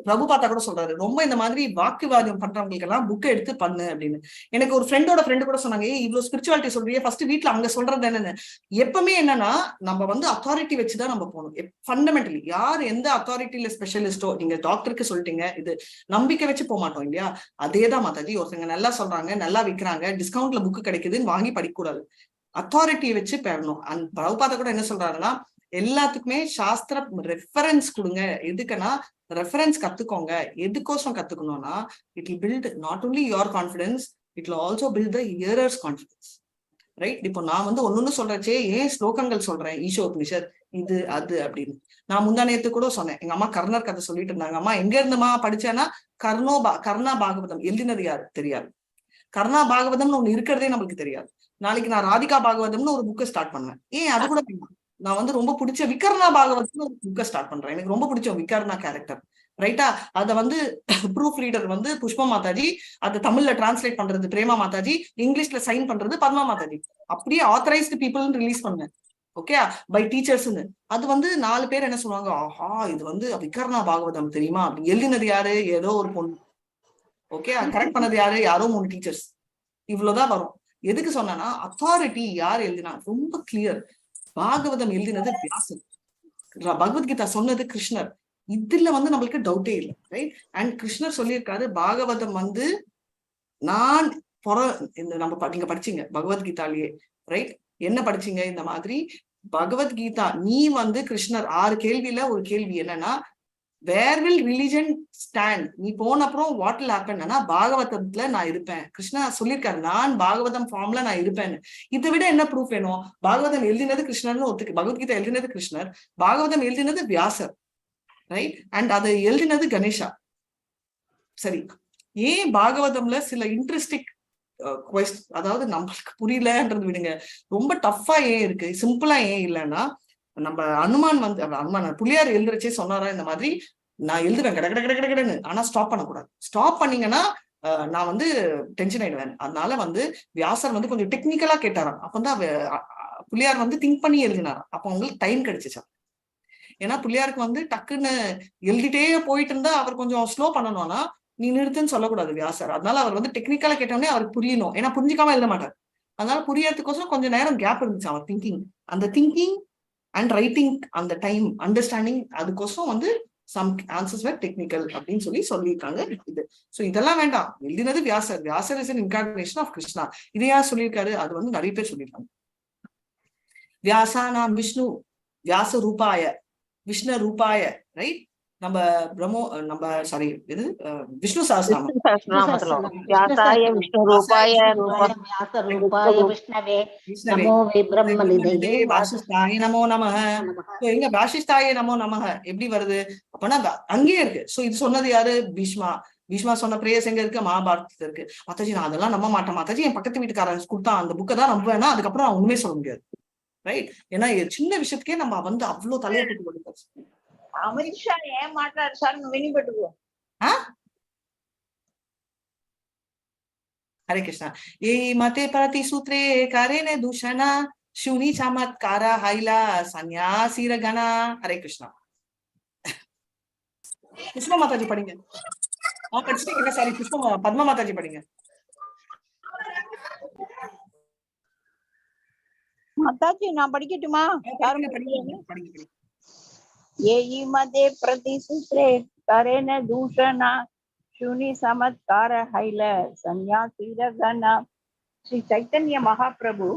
பிரபுபாதா கூட சொல்றாரு, ரொம்ப இந்த மாதிரி வாக்குவாதம் பண்றவங்களுக்கு எல்லாம் புக்கை எடுத்து பண்ணு அப்படின்னு. எனக்கு ஒரு ஃப்ரெண்டோட ஃப்ரெண்டு கூட சொன்னாங்க, ஏய் இவ்வளவு ஸ்பிரிச்சுவாலிட்டி சொல்றியே, ஃபர்ஸ்ட் வீட்டுல அங்க சொல்றது என்னன்னு. எப்பவுமே என்னன்னா நம்ம வந்து அத்தாரிட்டி வச்சுதான் நம்ம போகணும். ஃபண்டமெண்டலி யார் எந்த அத்தாரிட்டியில ஸ்பெஷலிஸ்டோ, நீங்க டாக்டருக்கு சொல்லிட்டீங்க, இது நம்பிக்கை வச்சு போக மாட்டோம் இல்லையா? அதேதான் மாதாஜி, ஒருத்தங்க நல்லா சொல்றாங்க, நல்லா விற்கிறாங்க, டிஸ்கவுண்ட்ல புக்கு கிடைக்குதுன்னு வாங்கி படிக்கக்கூடாது, அத்தாரிட்டியை வச்சு பெறணும். அண்ட் பிரபுபாதா கூட என்ன சொல்றாருன்னா, எல்லாத்துக்குமே சாஸ்திர ரெஃபரன்ஸ் கொடுங்க. எதுக்குன்னா ரெஃபரன்ஸ் கத்துக்கோங்க. எதுக்கோசம் கத்துக்கணும்னா it will build not only your confidence, it will also build the hearer's confidence, right? இப்போ நான் வந்து ஒன்னொன்னு சொல்றச்சே ஏன் ஸ்லோகங்கள் சொல்றேன், ஈஷோ உபனிஷத் இது அது அப்படின்னு. நான் முந்தா நேத்து கூட சொன்னேன், எங்க அம்மா கர்ணர் கதை சொல்லிட்டு இருந்தாங்க. அம்மா எங்க இருந்துமா படிச்சேன்னா கர்ணா பாகவதம் எழுதினது யாரு தெரியாது. கர்ணா பாகவதம்னு ஒண்ணு இருக்கிறதே நம்மளுக்கு தெரியாது. நாளைக்கு நான் ராதிகா பாகவதம்னு ஒரு புக்கை ஸ்டார்ட் பண்ணுவேன். ஏன் அது கூட வேண்டாம், நான் வந்து ரொம்ப பிடிச்ச விகர்ணா பாகவத்னு ஒரு புக்கை ஸ்டார்ட் பண்றேன். எனக்கு ரொம்ப பிடிச்ச விகர்ணா கேரக்டர், ரைட்டா? அத வந்து ப்ரூஃப் ரீடர் வந்து புஷ்பா மாதாஜி, அதை தமிழ்ல டிரான்ஸ்லேட் பண்றது பிரேமா மாதாஜி, இங்கிலீஷ்ல சைன் பண்றது பத்மா மாதாஜி. அப்படியே ஆத்தரைஸ்டு பீப்புள்னு ரிலீஸ் பண்ணேன், ஓகே, பை டீச்சர்ஸ்ன்னு. அது வந்து 4 பேர் என்ன சொல்லுவாங்க, ஆஹா இது வந்து விகர்ணா பாகவதம் தெரியுமா அப்படி. எழுதினது யாரு? ஏதோ ஒரு பொண்ணு. ஓகே, கரெக்ட் பண்ணது யாரு? யாரோ 3 டீச்சர்ஸ். இவ்வளவுதான் வரும். எதுக்கு சொன்னா அத்தாரிட்டி யார் எழுதினா ரொம்ப கிளியர். பாகவதம் எழுதினது வியாசர், பகவத்கீதா சொன்னது கிருஷ்ணர். இதுல வந்து நம்மளுக்கு டவுட்டே இல்லை, ரைட்? அண்ட் கிருஷ்ணர் சொல்லியிருக்காரு, பாகவதம் வந்து நான் இந்த நம்ம நீங்க படிச்சீங்க பகவத்கீதாலேயே, ரைட்? என்ன படிச்சீங்க? இந்த மாதிரி பகவத்கீதா நீ வந்து கிருஷ்ணர் 6 கேள்வியில ஒரு கேள்வி என்னன்னா, வேர் will religion stand? நீ போன அப்புறம் what will happen? பாகவதத்துல நான் இருப்பேன். கிருஷ்ணா சொல்லியிருக்காரு, நான் பாகவதம் ஃபார்ம்ல நான் இருப்பேன்னு. இதை விட என்ன ப்ரூஃப் வேணும்? பாகவதம் எழுதினது கிருஷ்ணர்னு ஒத்துக்கு, பகவத்கீதா எழுதினது கிருஷ்ணர், பாகவதம் எழுதினது வியாசர், ரைட்? அண்ட் அதை எழுதினது கணேஷா. சரி, ஏன் பாகவதம்ல சில இன்ட்ரெஸ்டிங் குவெஸ்ட், அதாவது நம்மளுக்கு புரியலன்றது விடுங்க, ரொம்ப டஃப்பா ஏன் இருக்கு, சிம்பிளா ஏன் இல்லைன்னா, நம்ம அனுமான் வந்து அனுமான் புள்ளியார் எழுதுறச்சே சொன்னாரா இந்த மாதிரி, நான் எழுதுவேன் கட கட கட கட கடன்னு, ஆனா ஸ்டாப் பண்ணக்கூடாது, ஸ்டாப் பண்ணீங்கன்னா நான் வந்து டென்ஷன் ஆயிடுவேன். அதனால வந்து வியாசர் வந்து கொஞ்சம் டெக்னிக்கலா கேட்டாராம். அப்பதான் புள்ளியார் வந்து திங்க் பண்ணி எழுதினாராம். அப்ப அவங்களுக்கு டைம் கிடைச்சிச்சா. ஏன்னா புள்ளியாருக்கு வந்து டக்குன்னு எழுதிட்டே போயிட்டு இருந்தா அவர் கொஞ்சம் ஸ்லோ பண்ணணும்னா நீ நிறுத்துன்னு சொல்லக்கூடாது வியாசர். அதனால அவர் வந்து டெக்னிக்கலா கேட்டோடனே அவருக்கு புரியணும், ஏன்னா புரிஞ்சுக்காம எழுத மாட்டார். அதனால புரியறதுக்கோசரம் கொஞ்சம் நேரம் கேப் இருந்துச்சு அவர் திங்கிங், அந்த திங்கிங் அண்ட் ரைட்டிங் அந்த டைம் அண்டர்ஸ்டாண்டிங், அதுக்கோசரம் வந்து சம் ஆன்சர்ஸ் வேர் டெக்னிக்கல் அப்படின்னு சொல்லி சொல்லியிருக்காங்க இது. சோ இதெல்லாம் வேண்டாம், எழுதினது வியாசர், Vyasar is an incarnation of Krishna. இதை யார் சொல்லியிருக்காரு? அது வந்து நிறைய பேர் சொல்லியிருக்காங்க. வியாசா நாம் விஷ்ணு, வியாச ரூபாய, விஷ்ணு ரூபாய, ரைட்? நம்ம பிரம்மோ நம்ம சாரி இது விஷ்ணு சஹஸ்ரநாமம். விஷ்ணு சஹஸ்ரநாமத்துல வியாசாய விஷ்ணு ரூபாய வியாச ரூபாய விஷ்ணவே விஷ்ணவே நமோ வே பிரம்ம நிதையே வாசிஷ்டாய நமோ நமஹ. எங்க வாசிஷ்டாய நமோ நமஹ எப்படி வருது அப்பனா அங்கேயே இருக்கு. சோ இது சொன்னது யாரு? பீஷ்மா. பீஷ்மா சொன்ன பிரேயர்ஸ் எங்க இருக்கு? மகாபாரதத்துல இருக்கு. மாதாஜி நான் அதெல்லாம் நம்ப மாட்டேன் மாதாஜி, என் பக்கத்து வீட்டுக்காரன் கொடுத்தான் அந்த புக்கை தான் நம்புவேன்னா அதுக்கப்புறம் நான் ஒண்ணுமே சொல்ல முடியாது, ரைட்? ஏன்னா சின்ன விஷயத்துக்கே நம்ம வந்து அவ்வளவு தலையை போட்டு கொடுத்தாச்சு. அமித்ஷா ஏன் மாட்டாரு சார்? வினிபட்டுக்குவோம். ஹரே கிருஷ்ணா. ஏய் மதே பிரதி சூத்ரே கரேன தூஷணா ஷுனி சமத்கார ஹைலா சன்யாசிர கணா. ஹரே கிருஷ்ணா. புஷ்ப மாதாஜி படிங்க. படிச்சுட்டீங்க, சாரி, புஷ்ப பத்மா மாதாஜி படிங்க. மாதாஜி, நான் படிக்கட்டுமா? யாரும் படிங்க, படிங்க, படிங்க, படிங்க. येयि मदे प्रतिसूत्रे करेण दूषणा शुनि சமத்கார ஹைல சந்நியாசிரகண. ஸ்ரீ சைத்தன்ய மகாபிரபு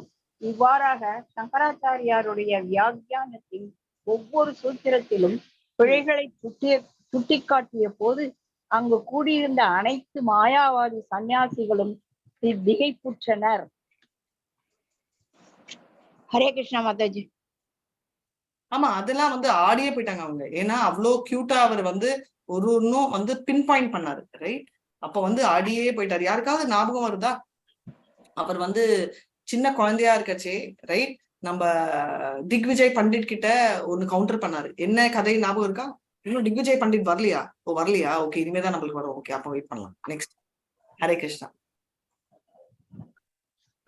இவ்வாறாக சங்கராச்சாரியாருடைய வியாக்கியானத்தின் ஒவ்வொரு சூத்திரத்திலும் பிழைகளை சுட்டிக்காட்டிய போது அங்கு கூடியிருந்த அனைத்து மாயாவாதி சந்நியாசிகளும் திகைப்புற்றனர். ஹரே கிருஷ்ணா மாதாஜி. ஆமா, அதெல்லாம் வந்து ஆடியே போயிட்டாங்க அவங்க. ஏன்னா அவ்வளோ கியூட்டா அவர் வந்து ஒரு ஒன்னும் வந்து பின் பாயிண்ட் பண்ணாரு, ரைட்? அப்ப வந்து ஆடியே போயிட்டாரு. யாருக்காவது ஞாபகம் வருதா? அவர் வந்து சின்ன குழந்தையா இருக்கச்சே, ரைட், நம்ம திக்விஜய் பண்டிட் கிட்ட ஒண்ணு கவுண்டர் பண்ணாரு. என்ன கதை ஞாபகம் இருக்கா? இன்னும் திக்விஜய் பண்டிட் வரலையா? ஓ, வரலையா? ஓகே, இனிமேதான் நம்மளுக்கு வரும். ஓகே, அப்ப வெயிட் பண்ணலாம். நெக்ஸ்ட், ஹரே கிருஷ்ணா.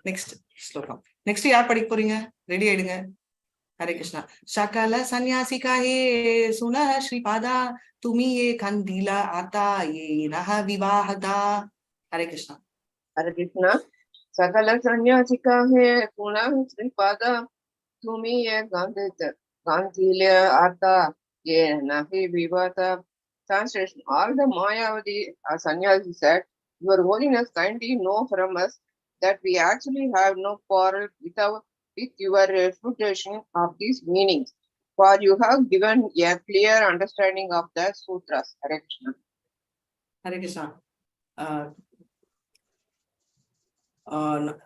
நெக்ஸ்ட் ஸ்லோகம். நெக்ஸ்ட் யார் படிக்க போறீங்க? ரெடி ஆயிடுங்க. ஹரே கிருஷ்ணா. சகல சந்நியாசி காஹே சுன ஸ்ரீபாதா துமி ஏ கந்திலா ஆத்தா ஏ நஹ விவாஹதா. ஹரே கிருஷ்ணா. हरे कृष्णा. सकल सन्यासिका है पुनः श्रीपाद तुम्ही ये गांधील्य आता ये nahi vivata. Translation: all the Mayavadi sannyasi said, Your Holiness, kindly know from us that we actually have no quarrel with your refutation of these meanings, for you have given a clear understanding of the sutras. Hare Krishna. Hare Krishna.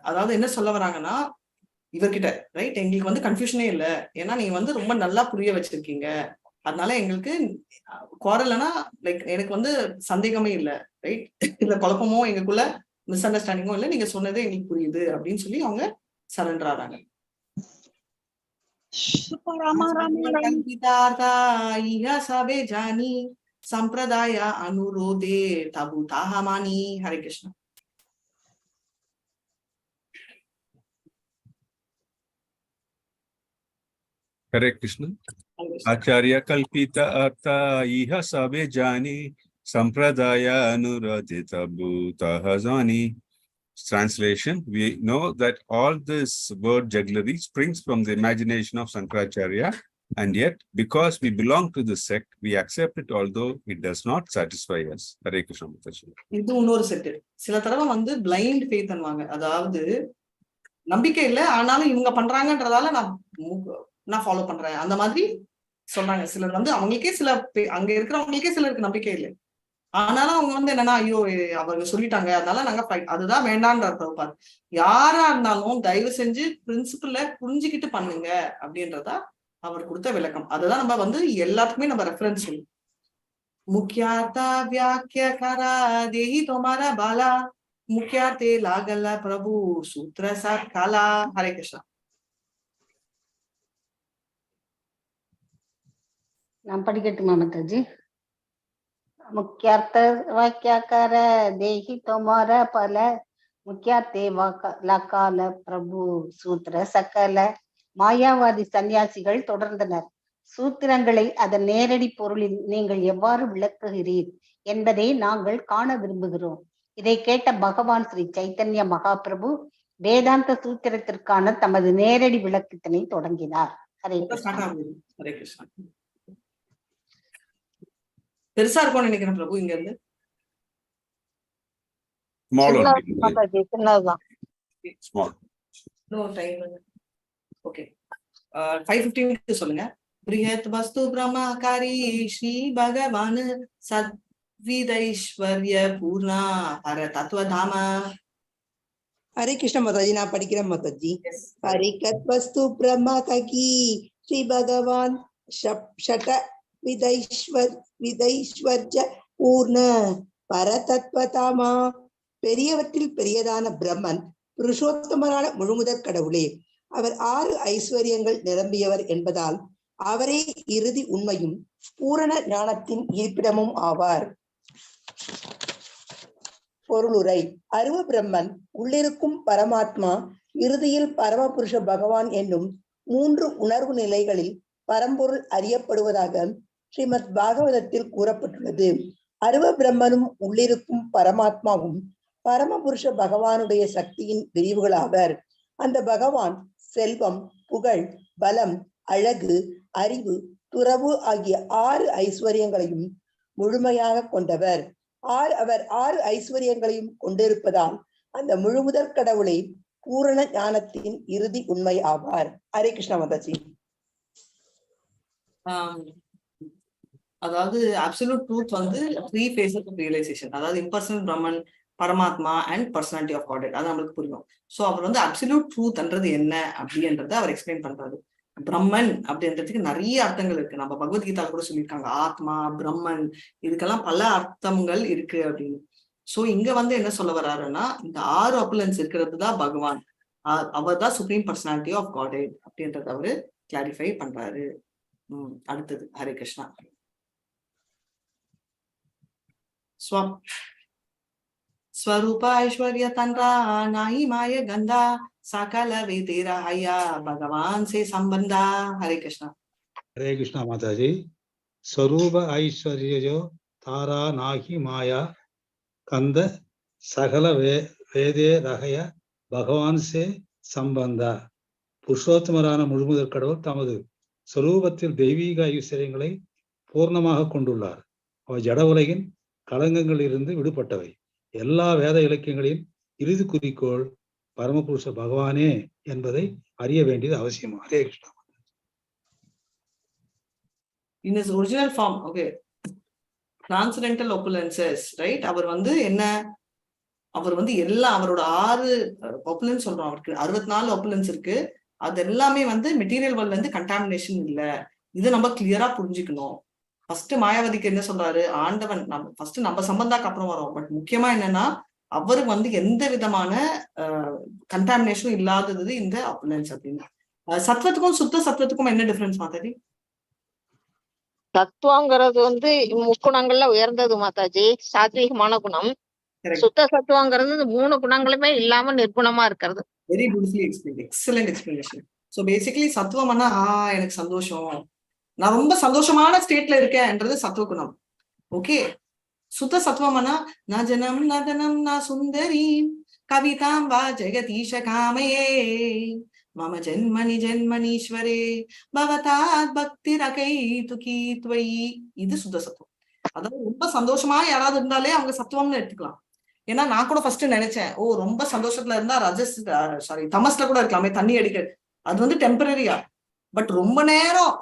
அதாவது என்ன சொல்ல வராங்கன்னா இவர்கிட்ட, right, எங்களுக்கு வந்து கன்ஃபியூஷனே இல்லை, ஏன்னா நீங்க வந்து ரொம்ப நல்லா புரிய வச்சிருக்கீங்க, அதனால எங்களுக்கு குவாரல்னா லைக் எனக்கு வந்து சந்தேகமே இல்லை, ரைட், இல்ல குழப்பமோ எங்களுக்குள்ள மிஸ் அண்டர்ஸ்டாண்டிங்கும் இல்லை, நீங்க சொன்னதே எங்களுக்கு புரியுது அப்படின்னு சொல்லி அவங்க சரண்டர் ஆறாங்க. ராமா ராமா ராமா. கல்பிதார்த்தா இஹ சபே ஜானி சம்பிரதாய அனுரோதே தபு தாஹமானி. Hare Krishna. Hare Krishna. Hare Krishna. Acharya Kalpita Artha Iha Sabe Jani Sampradaya Anuradita Bhuta Hazani. Translation: we know that all this word jugglery springs from the imagination of Sankaracharya, and yet because we belong to the sect, we accept it although it does not satisfy us. Hare Krishna Mataji. இது இன்னொரு set. சில தடவை வந்து blind faith அன்வாங்க, அதாவது நம்பிக்கை இல்லை, ஆனாலும் இவங்க பண்றாங்கன்றதால நான் ஃபாலோ பண்றேன் அந்த மாதிரி சொல்றாங்க. சிலர் வந்து அவங்களுக்கே சில அங்க இருக்கிறவங்களுக்கே சிலருக்கு நம்பிக்கை இல்லை, ஆனாலும் அவங்க வந்து என்னன்னா ஐயோ அவங்க சொல்லிட்டாங்க அதனால நாங்க ஃபைட், அதுதான் வேண்டான்றார் பிரபுபாத். யாரா இருந்தாலும் தயவு செஞ்சு பிரின்சிபல்ல புரிஞ்சுக்கிட்டு பண்ணுங்க அப்படின்றதா அவர் கொடுத்த விளக்கம். அதுதான் நம்ம வந்து எல்லாத்துக்குமே நம்ம ரெஃபரன்ஸ் சொல்லணும். முக்கியார்த்தா வியாக்கிய கரா தேஹி தோமாரா பாலா முக்கியார்த்தே லாகல பிரபு சூத்ர சாத் காலா. ஹரே கிருஷ்ணா. நான் படிக்கட்டுமா மாதாஜி? முக்கியார்த்த வாக்கியாக்கார தேஹி தோமார பல முக்கியார்த்தே லகால பிரபு சூத்ர சகல. மாயாவாதி சன்னியாசிகள் தொடர்ந்தனர். சூத்திரங்களை அதன் நேரடி பொருளில் நீங்கள் எவ்வாறு விளக்குகிறீர் என்பதை நாங்கள் காண விரும்புகிறோம். இதை கேட்ட பகவான் ஸ்ரீ சைத்தன்ய மகாபிரபு வேதாந்த சூத்திரத்திற்கான தமது நேரடி விளக்கத்தினை தொடங்கினார். ஹரே கிருஷ்ணா. ஹரே கிருஷ்ணா. பெருசா இருக்கும்னு நினைக்கிறேன் பிரபு இங்க இருந்து. Small only. Mataji, சின்னதுதான். Small. No time. Okay. 5:15 சொல்லுங்க. பிரியத் வஸ்து பிரம்மகாரி ஸ்ரீ பகவான் சத்விதைஸ்வர்ய பூர்ணா ஹர தத்துவதாம. ஹரே கிருஷ்ண மாதாஜி, நான் படிக்கிறேன் மாதாஜி. ஹரிகத் வஸ்து பிரம்மகி ஸ்ரீ பகவான் ஷட விதைஸ்வர்ய பூர்ண பரதத்வதாமா. பெரியவற்றில் பெரியதான பிரம்மன் புருஷோத்தமரான முழுமுதற் கடவுளே. அவர் 6 ஐஸ்வர்யங்கள் நிரம்பியவர் என்பதால் அவரே இறுதி உண்மையும் பூரண ஞானத்தின் இருப்பிடமும் ஆவார். பொருளுரை: அருவ பிரம்மன், உள்ளிருக்கும் பரமாத்மா, இறுதியில் பரமபுருஷ பகவான் என்னும் 3 உணர்வு நிலைகளில் பரம்பொருள் அறியப்படுவதாக ஸ்ரீமத் பாகவதத்தில் கூறப்பட்டுள்ளது. அருவ பிரம்மனும் உள்ளிருக்கும் பரமாத்மாவும் பரமபுருஷ பகவானுடைய சக்தியின் விரிவுகளாவர். அந்த பகவான் செல்வம், புகழ், பலம், அழகு, அறிவு, துறவு ஆகிய 6 ஐஸ்வர்யங்களையும் முழுமையாக கொண்டவர். அவர் 6 ஐஸ்வர்யங்களையும் கொண்டிருப்பதால் அந்த முழுமுதற் கடவுளே பூரண ஞானத்தின் இறுதி உண்மை ஆவார். ஹரே கிருஷ்ணா மாதாஜி. அதாவது அப்சல்யூட் ட்ரூத் வந்து 3 ஃபேஸஸ் ஆஃப் ரியலைசேஷன், அதாவது impersonal Brahman, Paramatma and personality of God. அது நம்மளுக்கு புரியும். சோ அவர் வந்து அப்சல்யூட் ட்ரூத்ன்றது என்ன அப்படின்றத அவர் எக்ஸ்பிளைன் பண்றாரு. பிரம்மன் அப்படின்றதுக்கு நிறைய அர்த்தங்கள் இருக்கு. நம்ம பகவத்கீதா கூட சொல்லியிருக்காங்க, ஆத்மா, பிரம்மன், இதுக்கெல்லாம் பல அர்த்தங்கள் இருக்கு அப்படின்னு. சோ இங்க வந்து என்ன சொல்ல வர்றாருன்னா, இந்த 6 அப்புலன்ஸ் இருக்கிறது தான் பகவான், அவர் தான் சுப்ரீம் பர்சனாலிட்டி ஆஃப் காட் அப்படின்றத அவரு கிளாரிஃபை பண்றாரு. அடுத்தது ஹரே கிருஷ்ணா. ஸ்வரூப ஐஸ்வர்ய தன்றா நாயி மாய கந்தா சகல வேதேரா ஐயா பகவான் சே சம்பந்தா. ஹரே கிருஷ்ணா. ஹரே கிருஷ்ணா மாதாஜி. ஸ்வரூப ஐஸ்வர்யோ தாரா நாகி மாயா கந்த சகல வேதே ரகய பகவான் சே சம்பந்தா. புருஷோத்தமரான முழுமுதற் கடவுள் தமது ஸ்வரூபத்தில் தெய்வீக ஐஸ்வர்யங்களை பூர்ணமாக கொண்டுள்ளார். அவை ஜட உலகின் களங்கங்களில் இருந்து விடுபட்டவை. எல்லா வேத இலக்கியங்களின் இறுதி குறிக்கோள் பரமபுருஷ பகவானே என்பதை அறிய வேண்டியது அவசியம். Hare Krishna. In his original form, okay, transcendental opulences, right? அவர் வந்து என்ன, அவர் வந்து எல்லா அவரோட 6 ஒப்புலன்ஸ் சொல்றோம், அவருக்கு 64 ஒப்புலன்ஸ் இருக்கு. அது எல்லாமே வந்து மெட்டீரியல் வேர்ல்ட்ல இருந்து கண்டாமினேஷன் இல்ல. இதை நம்ம கிளியரா புரிஞ்சுக்கணும். ஃபர்ஸ்ட் மாயாவதிக்கு என்ன சொல்றாரு, ஆண்டவன் நம்ம ஃபர்ஸ்ட் நம்ம சம்பந்தாக்கு அப்புறம் வரோம். பட் முக்கியமா என்னன்னா, அவரு வந்து எந்த விதமான கண்டாமினேஷனும் இல்லாதது இந்த ஒப்புலன்ஸ் அப்படின்னு. சத்வத்துக்கும் சுத்த சத்வத்துக்கும் என்ன டிஃபரன்ஸ் மாதாஜி? தத்துவங்கிறது வந்து முக்குணங்கள்ல உயர்ந்தது மாதாஜி, சாத்வீகமான குணம். சுத்த சத்துவங்கிறது இந்த 3 குணங்களுமே இல்லாம நிர்குணமா இருக்கிறது. Very beautifully explain, excellent explanation. So basically சத்துவம்னா எனக்கு சந்தோஷம், நான் ரொம்ப சந்தோஷமான ஸ்டேட்ல இருக்கேன்ன்றது சத்துவ குணம். ஓகே, சுத்த சத்துவம்னா ந ஜனம் நதனம் ந சுந்தரி கவிதாம் வா ஜெகதீஷ காமயே மம ஜென்மனி ஜென்மனீஸ்வரே பவதாத் பக்தி ரகைதுகி துவயி. இது சுத்த சத்துவம். அதாவது ரொம்ப சந்தோஷமா யாராவது இருந்தாலே அவங்க சத்துவம்னு எடுத்துக்கலாம். ஏன்னா நான் கூட ஃபர்ஸ்ட் நினைச்சேன், ஓ ரொம்ப சந்தோஷத்துல இருந்தா ரஜஸ் சாரி தமஸ்ல கூட இருக்கலாமே, தண்ணி அடிக்க, அது வந்து டெம்பரரியா. பட் ரொம்ப நேரம்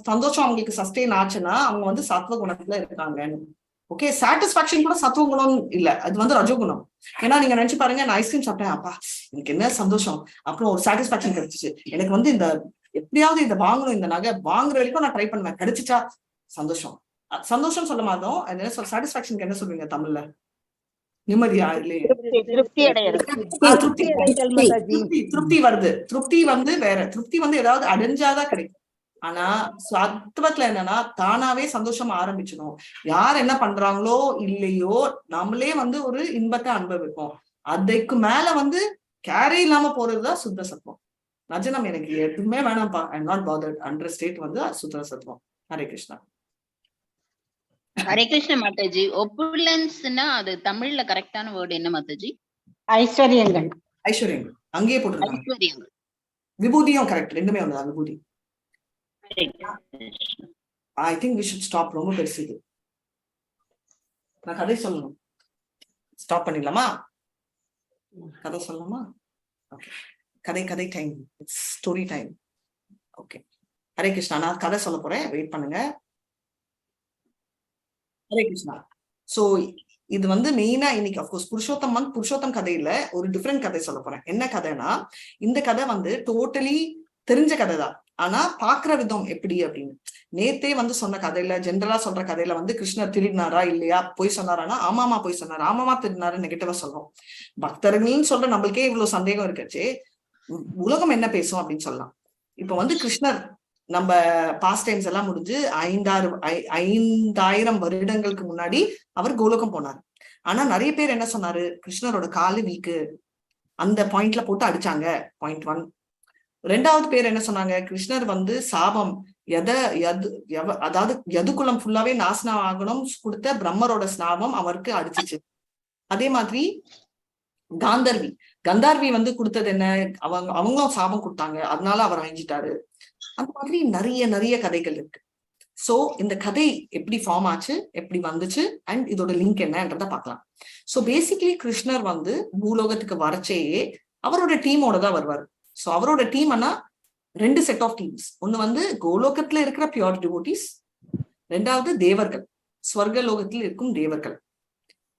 சந்தோஷம் அவங்களுக்கு சஸ்டெயின் ஆச்சுன்னா அவங்க வந்து சத்துவ குணத்துல இருக்காங்கன்னு. ஓகே, சாட்டிஸ்பாக்சன் கூட சத்துவ குணம் இல்ல, அது வந்து ரஜோகுணம். ஏன்னா நீங்க நினைச்சு பாருங்க, நான் ஐஸ்கிரீம் சாப்பிட்டேன், அப்பா எனக்கு என்ன சந்தோஷம், அப்புறம் ஒரு சாட்டிஸ்பாக்சன் கிடைச்சிச்சு எனக்கு, வந்து இந்த எப்படியாவது இதை வாங்கணும், இந்த நகை வாங்குற வரைக்கும் நான் ட்ரை பண்ணுவேன், கிடைச்சிச்சா சந்தோஷம். சந்தோஷம் சொல்ல மாட்டோம், என்ன சொல், சாட்டிஸ்பாக்சனுக்கு என்ன சொல்றீங்க தமிழ்ல? நிம்மதியா இல்லையே, திருப்தி அடையிறது, திருப்தி, திருப்தி வருது. திருப்தி வந்து வேற, திருப்தி வந்து ஏதாவது அடைஞ்சாதான் கிடைக்கும். ஆனா சத்துவத்துல என்னன்னா தானாவே சந்தோஷம் ஆரம்பிச்சிடும். யார் என்ன பண்றாங்களோ இல்லையோ நம்மளே வந்து ஒரு இன்பத்தை அனுபவிப்போம். அதுக்கு மேல வந்து கேரே இல்லாம போறதுதான் சுத்த சத்துவம். நஜனம் எனக்கு எதுவுமே வேணாம்ப்பா, I am not bothered under state வந்து சுத்த சத்துவம். ஹரே கிருஷ்ணா. ஹரே கிருஷ்ண மாதாஜி. ஒப்புலன்ஸ்னா அது தமிழ்ல கரெக்டான வேர்ட் என்ன மாதாஜி? ஐஸ்வர்யங்கள். ஐஸ்வர்யங்கள் அங்கேயே போட்டிருக்காங்க. ஐஸ்வர்யங்கள், விபூதியும் கரெக்ட், ரெண்டுமே ஒண்ணுதான் விபூதி. I think we should stop, ரொம்ப பெருசு இது. நான் கதை சொல்லணும், ஸ்டாப் பண்ணிடலாமா? கதை சொல்லலாமா? ஓகே, கதை கதை time, it's story time. Okay, Hare Krishna. நான் கதை சொல்ல போறேன், வெயிட் பண்ணுங்க. ஹரே கிருஷ்ணா. சோ இது வந்து மெயினா இன்னைக்கு அப்கோர்ஸ் புருஷோத்தம் மந்த், புருஷோத்தம் கதையில ஒரு டிஃப்ரெண்ட் கதை சொல்ல போறேன். என்ன கதைனா, இந்த கதை வந்து டோட்டலி தெரிஞ்ச கதை தான், ஆனா பாக்குற விதம் எப்படி அப்படின்னு. நேத்தே வந்து சொன்ன கதையில, ஜென்ரலா சொல்ற கதையில வந்து கிருஷ்ணர் திருடினாரா இல்லையா, போய் சொன்னாரானா, ஆமாமா போய் சொன்னாரு, ஆமாமா திருடினாரு நெகட்டிவா சொல்றோம். பக்தர்கள்னு சொல்ற நம்மளுக்கே இவ்வளவு சந்தேகம் இருக்கச்சே, உலகம் என்ன பேசும் அப்படின்னு சொல்லலாம். இப்ப வந்து கிருஷ்ணர் நம்ம பாஸ்ட் டைம்ஸ் எல்லாம் முடிஞ்சு 5000 வருடங்களுக்கு முன்னாடி அவர் கோலோகம் போனார். ஆனா நிறைய பேர் என்ன சொன்னாரு, கிருஷ்ணரோட காலு வீக்கு, அந்த பாயிண்ட்ல போட்டு அடிச்சாங்க, பாயிண்ட் 1. ரெண்டாவது பேர் என்ன சொன்னாங்க, கிருஷ்ணர் வந்து சாபம் அதாவது யதுகுலம் ஃபுல்லாவே நாசனம் ஆகணும் கொடுத்த பிரம்மரோட ஸ்நாபம் அவருக்கு அடிச்சிச்சு. அதே மாதிரி காந்தர்வி கந்தார்வி வந்து கொடுத்தது என்ன, அவங்களும் சாபம் கொடுத்தாங்க, அதனால அவர் அழிஞ்சிட்டாரு. அந்த மாதிரி நிறைய நிறைய கதைகள் இருக்கு. சோ இந்த கதை எப்படி ஃபார்ம் ஆச்சு, எப்படி வந்துச்சு, அண்ட் இதோட லிங்க் என்னன்றத பார்க்கலாம். சோ பேசிக்கலி கிருஷ்ணர் வந்து பூலோகத்துக்கு வரச்சேயே அவரோட டீமோட தான் வருவாரு. சோ அவரோட டீம்னா ரெண்டு செட் ஆஃப் டீம்ஸ். ஒண்ணு வந்து கோலோகத்துல இருக்கிற பியூர் டிவோட்டிஸ், ரெண்டாவது தேவர்கள், ஸ்வர்க லோகத்தில் இருக்கும் தேவர்கள்.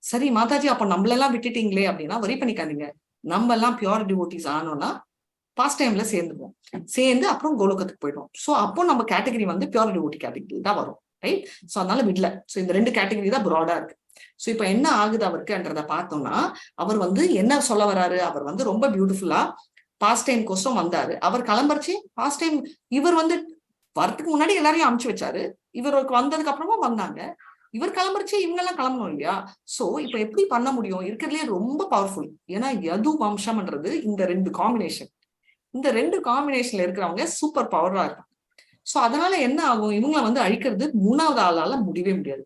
சரி மாதாஜி, அப்ப நம்மளெல்லாம் விட்டுட்டீங்களே அப்படின்னா வரி பண்ணிக்காதீங்க. நம்ம எல்லாம் பியூர் டிவோட்டிஸ் ஆனோம்னா பாஸ்ட் டைம்ல சேர்ந்துருவோம், சேர்ந்து அப்புறம் கோலோகத்துக்கு போயிடுவோம். ஸோ அப்போ நம்ம கேட்டகரி வந்து பியூர் டிவோட்டி கேட்டகரி தான் வரும், ரைட்? ஸோ அதனால விடல. ஸோ இந்த ரெண்டு கேட்டகரி தான் ப்ராடா இருக்கு. ஸோ இப்போ என்ன ஆகுது அவருக்குன்றத பார்த்தோம்னா, அவர் வந்து என்ன சொல்ல வராரு, அவர் வந்து ரொம்ப பியூட்டிஃபுல்லா பாஸ்ட் டைம் கோசம் வந்தாரு. அவர் கிளம்புறச்சு பாஸ்ட் டைம் இவர் வந்து வரத்துக்கு முன்னாடி எல்லாரையும் அமுச்சு வச்சாரு. இவருக்கு வந்ததுக்கு அப்புறமா வந்தாங்க. இவர் கிளம்புறச்சு இவங்க எல்லாம் கிளம்பணும் இல்லையா? சோ இப்ப எப்படி பண்ண முடியும்? இருக்கிறதுலே ரொம்ப பவர்ஃபுல். ஏன்னா யது வம்சம்ன்றது இந்த ரெண்டு காம்பினேஷன், இந்த ரெண்டு காம்பினேஷன்ல இருக்கிறவங்க சூப்பர் பவரா இருப்பாங்க. சோ அதனால என்ன ஆகும், இவங்களை வந்து அழிக்கிறது மூணாவது ஆளால முடியவே முடியாது.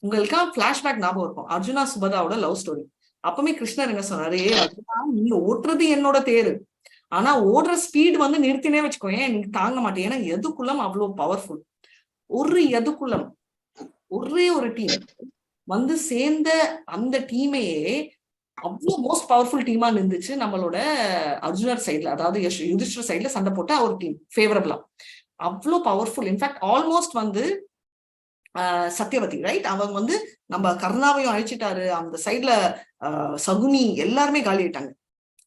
உங்களுக்கா பிளாஷ்பேக் ஞாபகம் இருக்கும், அர்ஜுனா சுபதாவோட லவ் ஸ்டோரி. அப்பவுமே கிருஷ்ணர் என்ன சொன்னாரு, அர்ஜுனா நீ ஓட்டுறது என்னோட தேரு, ஆனா ஓடுற ஸ்பீடு வந்து நிறுத்தினே வச்சுக்கோ, ஏன் நீ தாங்க மாட்டேன். ஏன்னா யதுகுலம் அவ்வளவு பவர்ஃபுல். ஒரு யதுகுலம், ஒரே ஒரு டீம் வந்து சேர்ந்த அந்த டீமையே அவ்வளவு மோஸ்ட் பவர்ஃபுல் டீமா நின்றுச்சு நம்மளோட அர்ஜுனர் சைட்ல, அதாவது யுதிஷ்டர் சைட்ல சண்டை போட்ட ஒரு டீம் ஃபேவரபிளா அவ்வளோ பவர்ஃபுல். இன்ஃபேக்ட் ஆல்மோஸ்ட் வந்து சத்யவதி, ரைட், அவங்க வந்து நம்ம கர்ணாவையும் அழிச்சிட்டாரு, அந்த சைட்ல சகுனி எல்லாருமே காலி ஆயிட்டாங்க.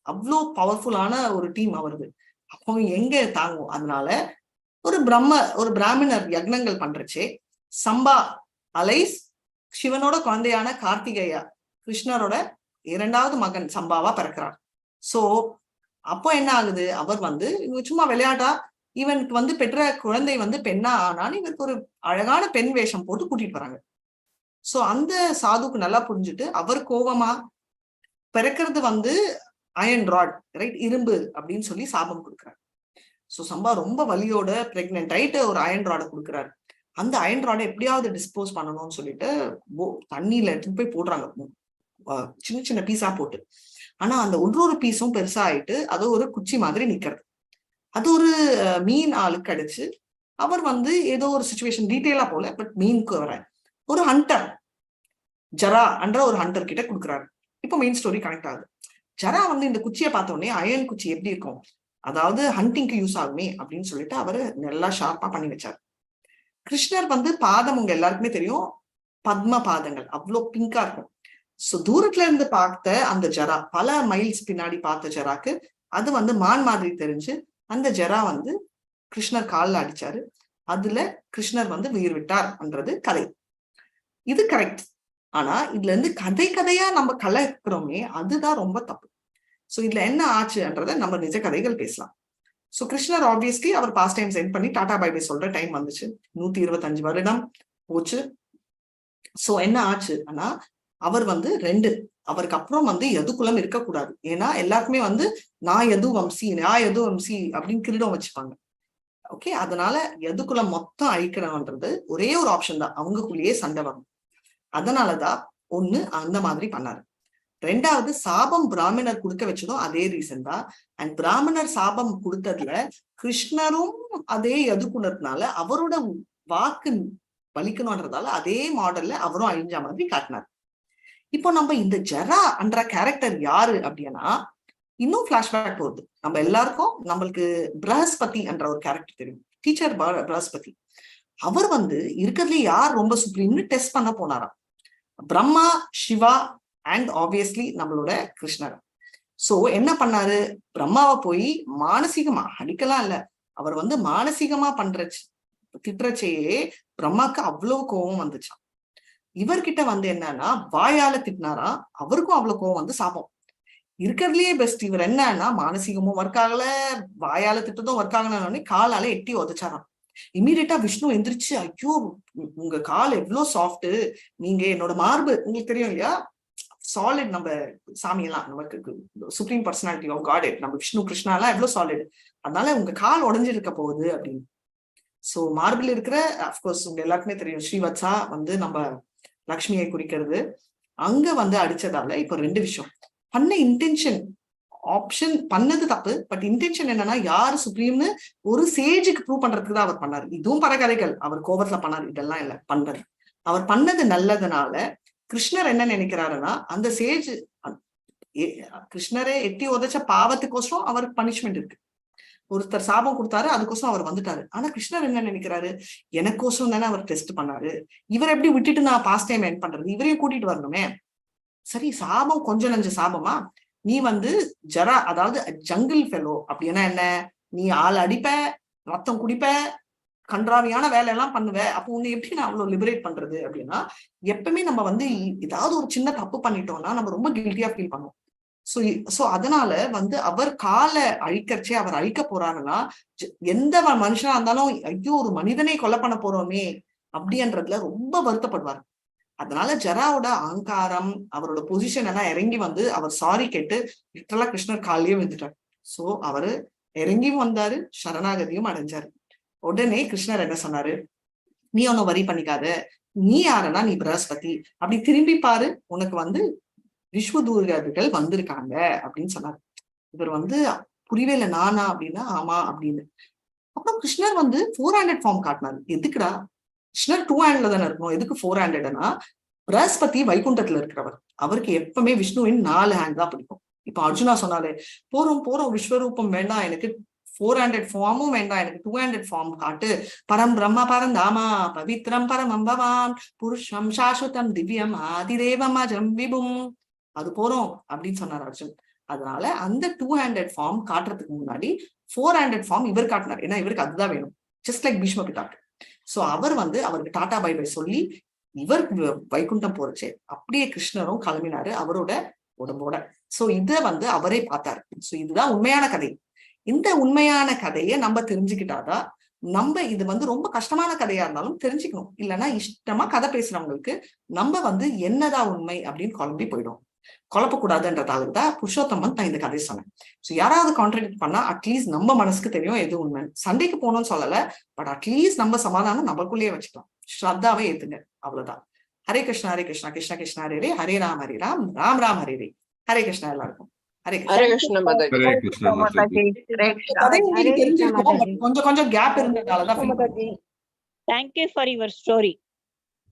அவ்வளோ பவர்ஃபுல்லான ஒரு டீம் அவருது. அப்போ எங்க தாங்கும்? அதனால ஒரு ஒரு பிராமணர் யக்னங்கள் பண்றச்சே சம்பா அலைஸ் சிவனோட குழந்தையான கார்த்திகேயா கிருஷ்ணரோட இரண்டாவது மகன் சம்பாவா பிறக்கிறார். சோ அப்போ என்ன ஆகுது, அவர் வந்து இவங்க சும்மா விளையாட்டா இவனுக்கு வந்து பெற்ற குழந்தை வந்து பெண்ணா ஆனான்னு இவருக்கு ஒரு அழகான பெண் வேஷம் போட்டு கூட்டிட்டு வராங்க. சோ அந்த சாதுக்கு நல்லா புரிஞ்சுட்டு அவர் கோபமா பிறக்கிறது வந்து அயன் ராட், ரைட், இரும்பு அப்படின்னு சொல்லி சாபம் கொடுக்குறாரு. சோ சம்பா ரொம்ப வலியோட பிரெக்னென்ட் ஆயிட்டு ஒரு அயன் ராடை கொடுக்குறாரு. அந்த அயன் ராடை எப்படியாவது டிஸ்போஸ் பண்ணணும்னு சொல்லிட்டு தண்ணியில எடுத்துட்டு போய் போடுறாங்க, சின்ன சின்ன பீஸா போட்டு. ஆனா அந்த ஒரு பீஸும் பெருசா ஆயிட்டு அது ஒரு குச்சி மாதிரி நிக்கிறது. அது ஒரு மீன் ஆளுக்கு கிடைச்சு அவர் வந்து ஏதோ ஒரு சுச்சுவேஷன் டீட்டெயிலா போல, பட் மீனுக்கு வர ஒரு ஹண்டர் ஜரா என்ற ஒரு ஹண்டர் கிட்ட கொடுக்குறாரு. இப்போ மெயின் ஸ்டோரி கனெக்ட் ஆகுது. ஜரா வந்து இந்த குச்சியை பார்த்த உடனே அயன் குச்சி எப்படி இருக்கும், அதாவது ஹண்டிங்க்கு யூஸ் ஆகுமே அப்படின்னு சொல்லிட்டு அவரு நல்லா ஷார்ப்பா பண்ணி வச்சாரு. கிருஷ்ணர் வந்து பாதம் உங்க எல்லாருக்குமே தெரியும், பத்ம பாதங்கள் அவ்வளோ பிங்கா இருக்கும். சோ தூரத்துல இருந்து பார்த்த அந்த ஜரா, பல மைல்ஸ் பின்னாடி பார்த்த ஜராக்கு அது வந்து மான் மாதிரி தெரிஞ்சு அந்த ஜரா வந்து கிருஷ்ணர் காலில் அடிச்சாரு. அதுல கிருஷ்ணர் வந்து உயிர் விட்டார்ன்றது கதை. இது கரெக்ட். ஆனா இதுல இருந்து கதை கதையா நம்ம கலக்கிறோமே அதுதான் ரொம்ப தப்பு. சோ இதுல என்ன ஆச்சுன்றத நம்ம நிஜ கதைகள் பேசலாம். சோ கிருஷ்ணர் ஆப்வியஸ்லி அவர் பாஸ்ட் டைம் சென்ட் பண்ணி டாடா பை பை சொல்ற டைம் வந்துச்சு. 125 வருடம் போச்சு. சோ என்ன ஆச்சு ஆனா அவர் வந்து ரெண்டு, அவருக்கு அப்புறம் வந்து யதுகுலம் இருக்கக்கூடாது. ஏன்னா எல்லாருக்குமே வந்து நான் எது வம்சி, நான் எது வம்சி அப்படின்னு கிரீடம் வச்சுப்பாங்க. ஓகே, அதனால யதுகுலம் மொத்தம் அழிக்கணும்ன்றது ஒரே ஒரு ஆப்ஷன் தான், அவங்களுக்குள்ளேயே சண்டை வரும். அதனாலதான் ஒண்ணு அந்த மாதிரி பண்ணாரு. ரெண்டாவது சாபம் பிராமணர் கொடுக்க வச்சதும் அதே ரீசன் தான். அண்ட் பிராமணர் சாபம் கொடுத்ததுல கிருஷ்ணரும் அதே யதுகுலத்தினால அவரோட வாக்கு பலிக்கணும்ன்றதால அதே மாடல்ல அவரும் அழிஞ்ச மாதிரி காட்டினார். இப்போ நம்ம இந்த ஜரா என்ற கேரக்டர் யாரு அப்படின்னா இன்னும் பிளாஷ்பேக் போகுது. நம்ம எல்லாருக்கும் நம்மளுக்கு பிரகஸ்பதி என்ற ஒரு கேரக்டர் தெரியும், டீச்சர் பிரகஸ்பதி. அவர் வந்து இருக்கிறதுல யார் ரொம்ப சுப்ரீம்னு டெஸ்ட் பண்ண போனாராம், பிரம்மா, சிவா அண்ட் ஆப்வியஸ்லி நம்மளோட கிருஷ்ணர். சோ என்ன பண்ணாரு, பிரம்மாவை போய் மானசீகமா அடிக்கலாம் இல்ல, அவர் வந்து மானசீகமா பண்ற திட்டுறச்சேயே பிரம்மாக்கு அவ்வளவு கோபம் வந்துச்சான். இவர்கிட்ட வந்து என்னன்னா வாயால திட்டினாரா, அவருக்கும் அவ்வளவு கோவம் வந்து சாபம். இருக்கிறதுலயே பெஸ்ட் இவர் என்னன்னா மானசீகமும் ஒர்க் ஆகல, வாயால திட்டதும் ஒர்க் ஆகலன்னு காலால எட்டி உதச்சாராம். இமீடியட்டா விஷ்ணு எந்திரிச்சு, ஐயோ உங்க கால் எவ்வளவு சாஃப்ட், நீங்க என்னோட மார்பு, உங்களுக்கு தெரியும் இல்லையா சாலிட், நம்ம சாமியெல்லாம் நமக்கு சுப்ரீம் பர்சனாலிட்டி ஆஃப் காட், நம்ம விஷ்ணு கிருஷ்ணா எல்லாம் எவ்வளவு சாலிட், அதனால உங்க கால் உடஞ்சிருக்க போகுது அப்படின்னு. சோ மார்பிள் இருக்கிற அப்கோர்ஸ் உங்க எல்லாருக்குமே தெரியும் ஸ்ரீவத்சா வந்து நம்ம லக்ஷ்மியை குறிக்கிறது, அங்க வந்து அடிச்சதால இப்ப ரெண்டு விஷயம். பண்ண இன்டென்ஷன் ஆப்ஷன் பண்ணது தப்பு, பட் இன்டென்ஷன் என்னன்னா யாரு சுப்ரீம்னு ஒரு சேஜுக்கு ப்ரூவ் பண்றதுக்கு தான் அவர் பண்ணாரு. இதுவும் பரகதைகள், அவர் கோபத்துல பண்ணாரு இதெல்லாம் இல்ல, பண்றது அவர் பண்ணது நல்லதுனால கிருஷ்ணர் என்ன நினைக்கிறாருன்னா அந்த சேஜ் கிருஷ்ணரே எட்டி உதைச்ச பாவத்துக்கோசரம் அவருக்கு பனிஷ்மெண்ட் இருக்கு. ஒருத்தர் சாபம் கொடுத்தாரு, அதுக்கோசரம் அவர் வந்துட்டாரு. ஆனா கிருஷ்ணர் என்ன நினைக்கிறாரு, எனக்கோசரம் தானே அவர் டெஸ்ட் பண்ணாரு, இவர் எப்படி விட்டுட்டு நான் பாஸ்ட் டைம் என் பண்றது, இவரையும் கூட்டிட்டு வரணுமே. சரி, சாபம் கொஞ்சம் நஞ்ச சாபமா, நீ வந்து ஜரா, அதாவது ஜங்கிள் ஃபெலோ அப்படின்னா என்ன, நீ ஆள் அடிப்ப, ரத்தம் குடிப்ப, கன்றாவியான வேலை எல்லாம் பண்ணுவ, அப்போ உன்னை எப்படி நான் அவ்வளவு லிபரேட் பண்றது அப்படின்னா, எப்பவுமே நம்ம வந்து ஏதாவது ஒரு சின்ன தப்பு பண்ணிட்டோம்னா நம்ம ரொம்ப கில்ட்டியா ஃபீல் பண்ணுவோம். சோ அதனால வந்து அவர் காலை அழிக்கிறச்சே அவர் அழிக்க போறாருன்னா எந்த மனுஷனா இருந்தாலும் ஐயோ ஒரு மனிதனை கொலை பண்ண போறோமே அப்படின்றதுல ரொம்ப வருத்தப்படுவார். அதனால ஜராவோட அகங்காரம், அவரோட பொசிஷன் எல்லாம் இறங்கி வந்து அவர் சாரி கேட்டு லிட்டரலா கிருஷ்ணர் காலையே விழுந்துட்டார். சோ அவரு இறங்கியும் வந்தாரு, சரணாகதியும் அடைஞ்சாரு. உடனே கிருஷ்ணர் என்ன சொன்னாரு, நீ ஒன்னும் வரி பண்ணிக்காத, நீ யாருன்னா நீ பிரகஸ்பதி, அப்படி திரும்பி பாரு, உனக்கு வந்து விஸ்வதூதர்கள் வந்திருக்காங்க அப்படின்னு சொன்னாரு. இவர் வந்து புரியவே இல்லை, நானா அப்படின்னா ஆமா அப்படின்னு. அப்புறம் கிருஷ்ணர் வந்து 400 ஃபார்ம் காட்டினாரு. எதுக்குடா கிருஷ்ணர் 2 ஹேண்ட்ல தானே இருக்கணும், எதுக்கு 400னா, பிரகஸ்பதி வைகுண்டத்துல இருக்கிறவர், அவருக்கு எப்பவுமே விஷ்ணுவின் 4 ஹேண்ட் தான் பிடிக்கும். இப்ப அர்ஜுனா சொன்னாரு, போறோம் போறோம் விஸ்வரூபம் வேண்டாம் எனக்கு, 400 ஃபார்மும் வேண்டாம் எனக்கு, 200 ஃபார்ம் காட்டு. பரம் பிரம்ம பரந்தாமா பவித்ரம் பரமம் பவான் புருஷம் சாஸ்வதம் திவ்யம் ஆதிதேவம் அஜம் விபும், அது போறோம் அப்படின்னு சொன்னார் அர்ஜுன். அதனால அந்த 200 ஃபார்ம் காட்டுறதுக்கு முன்னாடி 400 ஃபார்ம் இவர் காட்டினார். ஏன்னா இவருக்கு அதுதான் வேணும், ஜஸ்ட் லைக் பீஷ்ம பிதாக்கு. சோ அவர் வந்து அவருக்கு டாடா பை பை சொல்லி இவர் வைகுண்டம் போறச்சே அப்படியே கிருஷ்ணரும் கிளம்பினாரு அவரோட உடம்போட. சோ இத வந்து அவரே பார்த்தாரு. சோ இதுதான் உண்மையான கதை. இந்த உண்மையான கதையை நம்ம தெரிஞ்சுக்கிட்டாதான் நம்ம இது வந்து ரொம்ப கஷ்டமான கதையா இருந்தாலும் தெரிஞ்சுக்கணும். இல்லைன்னா இஷ்டமா கதை பேசுறவங்களுக்கு நம்ம வந்து என்னதான் உண்மை அப்படின்னு குழம்பி போயிடும். குழப்பக்கூடாதுன்றதால தான் புருஷோத்தமன் நான் இந்த கதையை சொன்னேன். ஸோ யாராவது கான்ட்ராடிக்ட் பண்ணா அட்லீஸ்ட் நம்ம மனசுக்கு தெரியும் எது உண்மை. சண்டைக்கு போகணும்னு சொல்லல, பட் அட்லீஸ்ட் நம்ம சமாதானம் நமக்குள்ளேயே வச்சுக்கலாம். ஸ்ரத்தாவே ஏத்துங்க, அவ்வளவுதான். ஹரே கிருஷ்ணா ஹரே கிருஷ்ணா கிருஷ்ண கிருஷ்ணா ஹரே ஹரே, ஹரே ராம் ஹரே ராம் ராம் ராம் ஹரே ஹரே. ஹரே கிருஷ்ணா எல்லாருக்கும். ஹரே கிருஷ்ணா. ஹரே கிருஷ்ணா மாதாஜி. ஹரே கிருஷ்ணா மாதாஜி. கதை உங்களுக்கு தெரிஞ்சிருக்கும், பட் கொஞ்சம் கொஞ்சம் gap இருந்ததாலதான். Thank you for your story.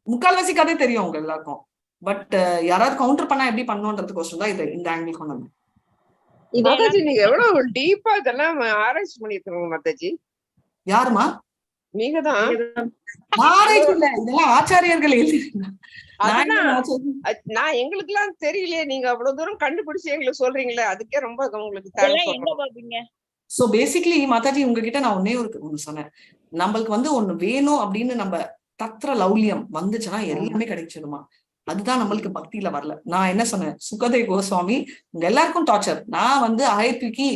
முக்கால்வாசி கதை தெரியும் உங்க எல்லாருக்கும், பட் யாராவது கவுண்டர் பண்ணா எப்படி பண்ணுன்றதுக்கோசரம் தான் இது இந்த ஆங்கிள் கொண்டு வந்தேன். மாதாஜி நீங்க எவ்வளவு டீப்பா இதெல்லாம் ஆராய்ச்சி பண்ணிருக்கீங்க மாதாஜி. யாருமா? நீங்க தான். ஆராய்ச்சி இல்ல, இதெல்லாம் ஆச்சாரியர்கள். நான் எங்களுக்கு எல்லாம் தெரியலையே, நீங்க அவ்வளவு தூரம் கண்டுபிடிச்சு எங்களுக்கு சொல்றீங்களே, அதுக்கே ரொம்ப உங்களுக்கு thanks. So basically Mataji உங்ககிட்ட நான் ஒன்னே ஒண்ணு சொன்னேன், நம்மளுக்கு வந்து ஒண்ணு வேணும் அப்படின்னு நம்ம தத்ர லௌலியம் வந்துச்சுன்னா எல்லாமே கிடைச்சிடுமா. அதுதான் நம்மளுக்கு பக்தியில வரல. நான் என்ன சொன்னேன், சுகதேவ் கோஸ்வாமி உங்க எல்லாருக்கும் டார்ச்சர், நான் வந்து அழைப்புக்கு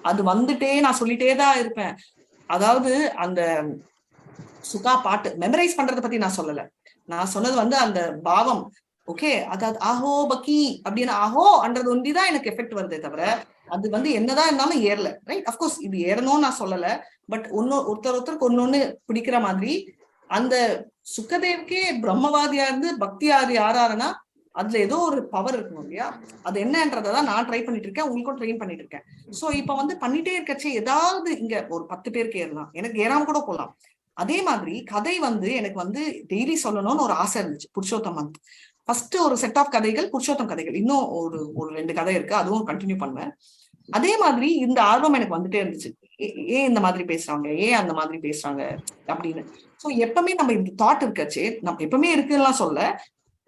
அது வந்துட்டே நான் சொல்லிட்டே தான் இருப்பேன். அதாவது அந்த சுகா பாட்டு மெமரைஸ் பண்றதை பத்தி நான் சொல்லல, நான் சொன்னது வந்து அந்த பாவம். ஓகே, அதாவது ஆஹோ பக்கி அப்படின்னு ஆஹோ அன்றது ஒண்டிதான் எனக்கு எஃபெக்ட் வருதே தவிர அது வந்து என்னதான் இருந்தாலும் ஏறல. ரைட், அப்கோர்ஸ் இது ஏறணும்னு நான் சொல்லல, பட் ஒன்னு ஒருத்தர் ஒருத்தருக்கு ஒன்னொன்னு பிடிக்கிற மாதிரி அந்த சுக்கதேவுக்கே பிரம்மவாதியா இருந்து பக்தியாதி யாராருன்னா அதுல ஏதோ ஒரு பவர் இருக்கணும் இல்லையா? அது என்னன்றதான் நான் ட்ரை பண்ணிட்டு இருக்கேன், உங்களுக்கும் ட்ரெயின் பண்ணிட்டு இருக்கேன். சோ இப்ப வந்து பண்ணிட்டே இருக்கச்சே ஏதாவது இங்க ஒரு 10 பேருக்கு ஏறலாம், எனக்கு ஏறாம கூட போகலாம். அதே மாதிரி கதை வந்து எனக்கு வந்து டெய்லி சொல்லணும்னு ஒரு ஆசை இருந்துச்சு. புருஷோத்தம் மந்த் ஃபர்ஸ்ட் ஒரு செட் ஆஃப் கதைகள், புருஷோத்தம் கதைகள், இன்னும் ஒரு ஒரு 2 கதை இருக்கு, அதுவும் கண்டினியூ பண்ணுவேன். அதே மாதிரி இந்த ஆர்வம் எனக்கு வந்துட்டே இருந்துச்சு, ஏன் இந்த மாதிரி பேசுறாங்க, ஏன் அந்த மாதிரி பேசுறாங்க அப்படின்னு. சோ எப்பவுமே நம்ம இந்த தாட் இருக்காச்சு, நம்ம எப்பவுமே இருக்குன்னா சொல்ல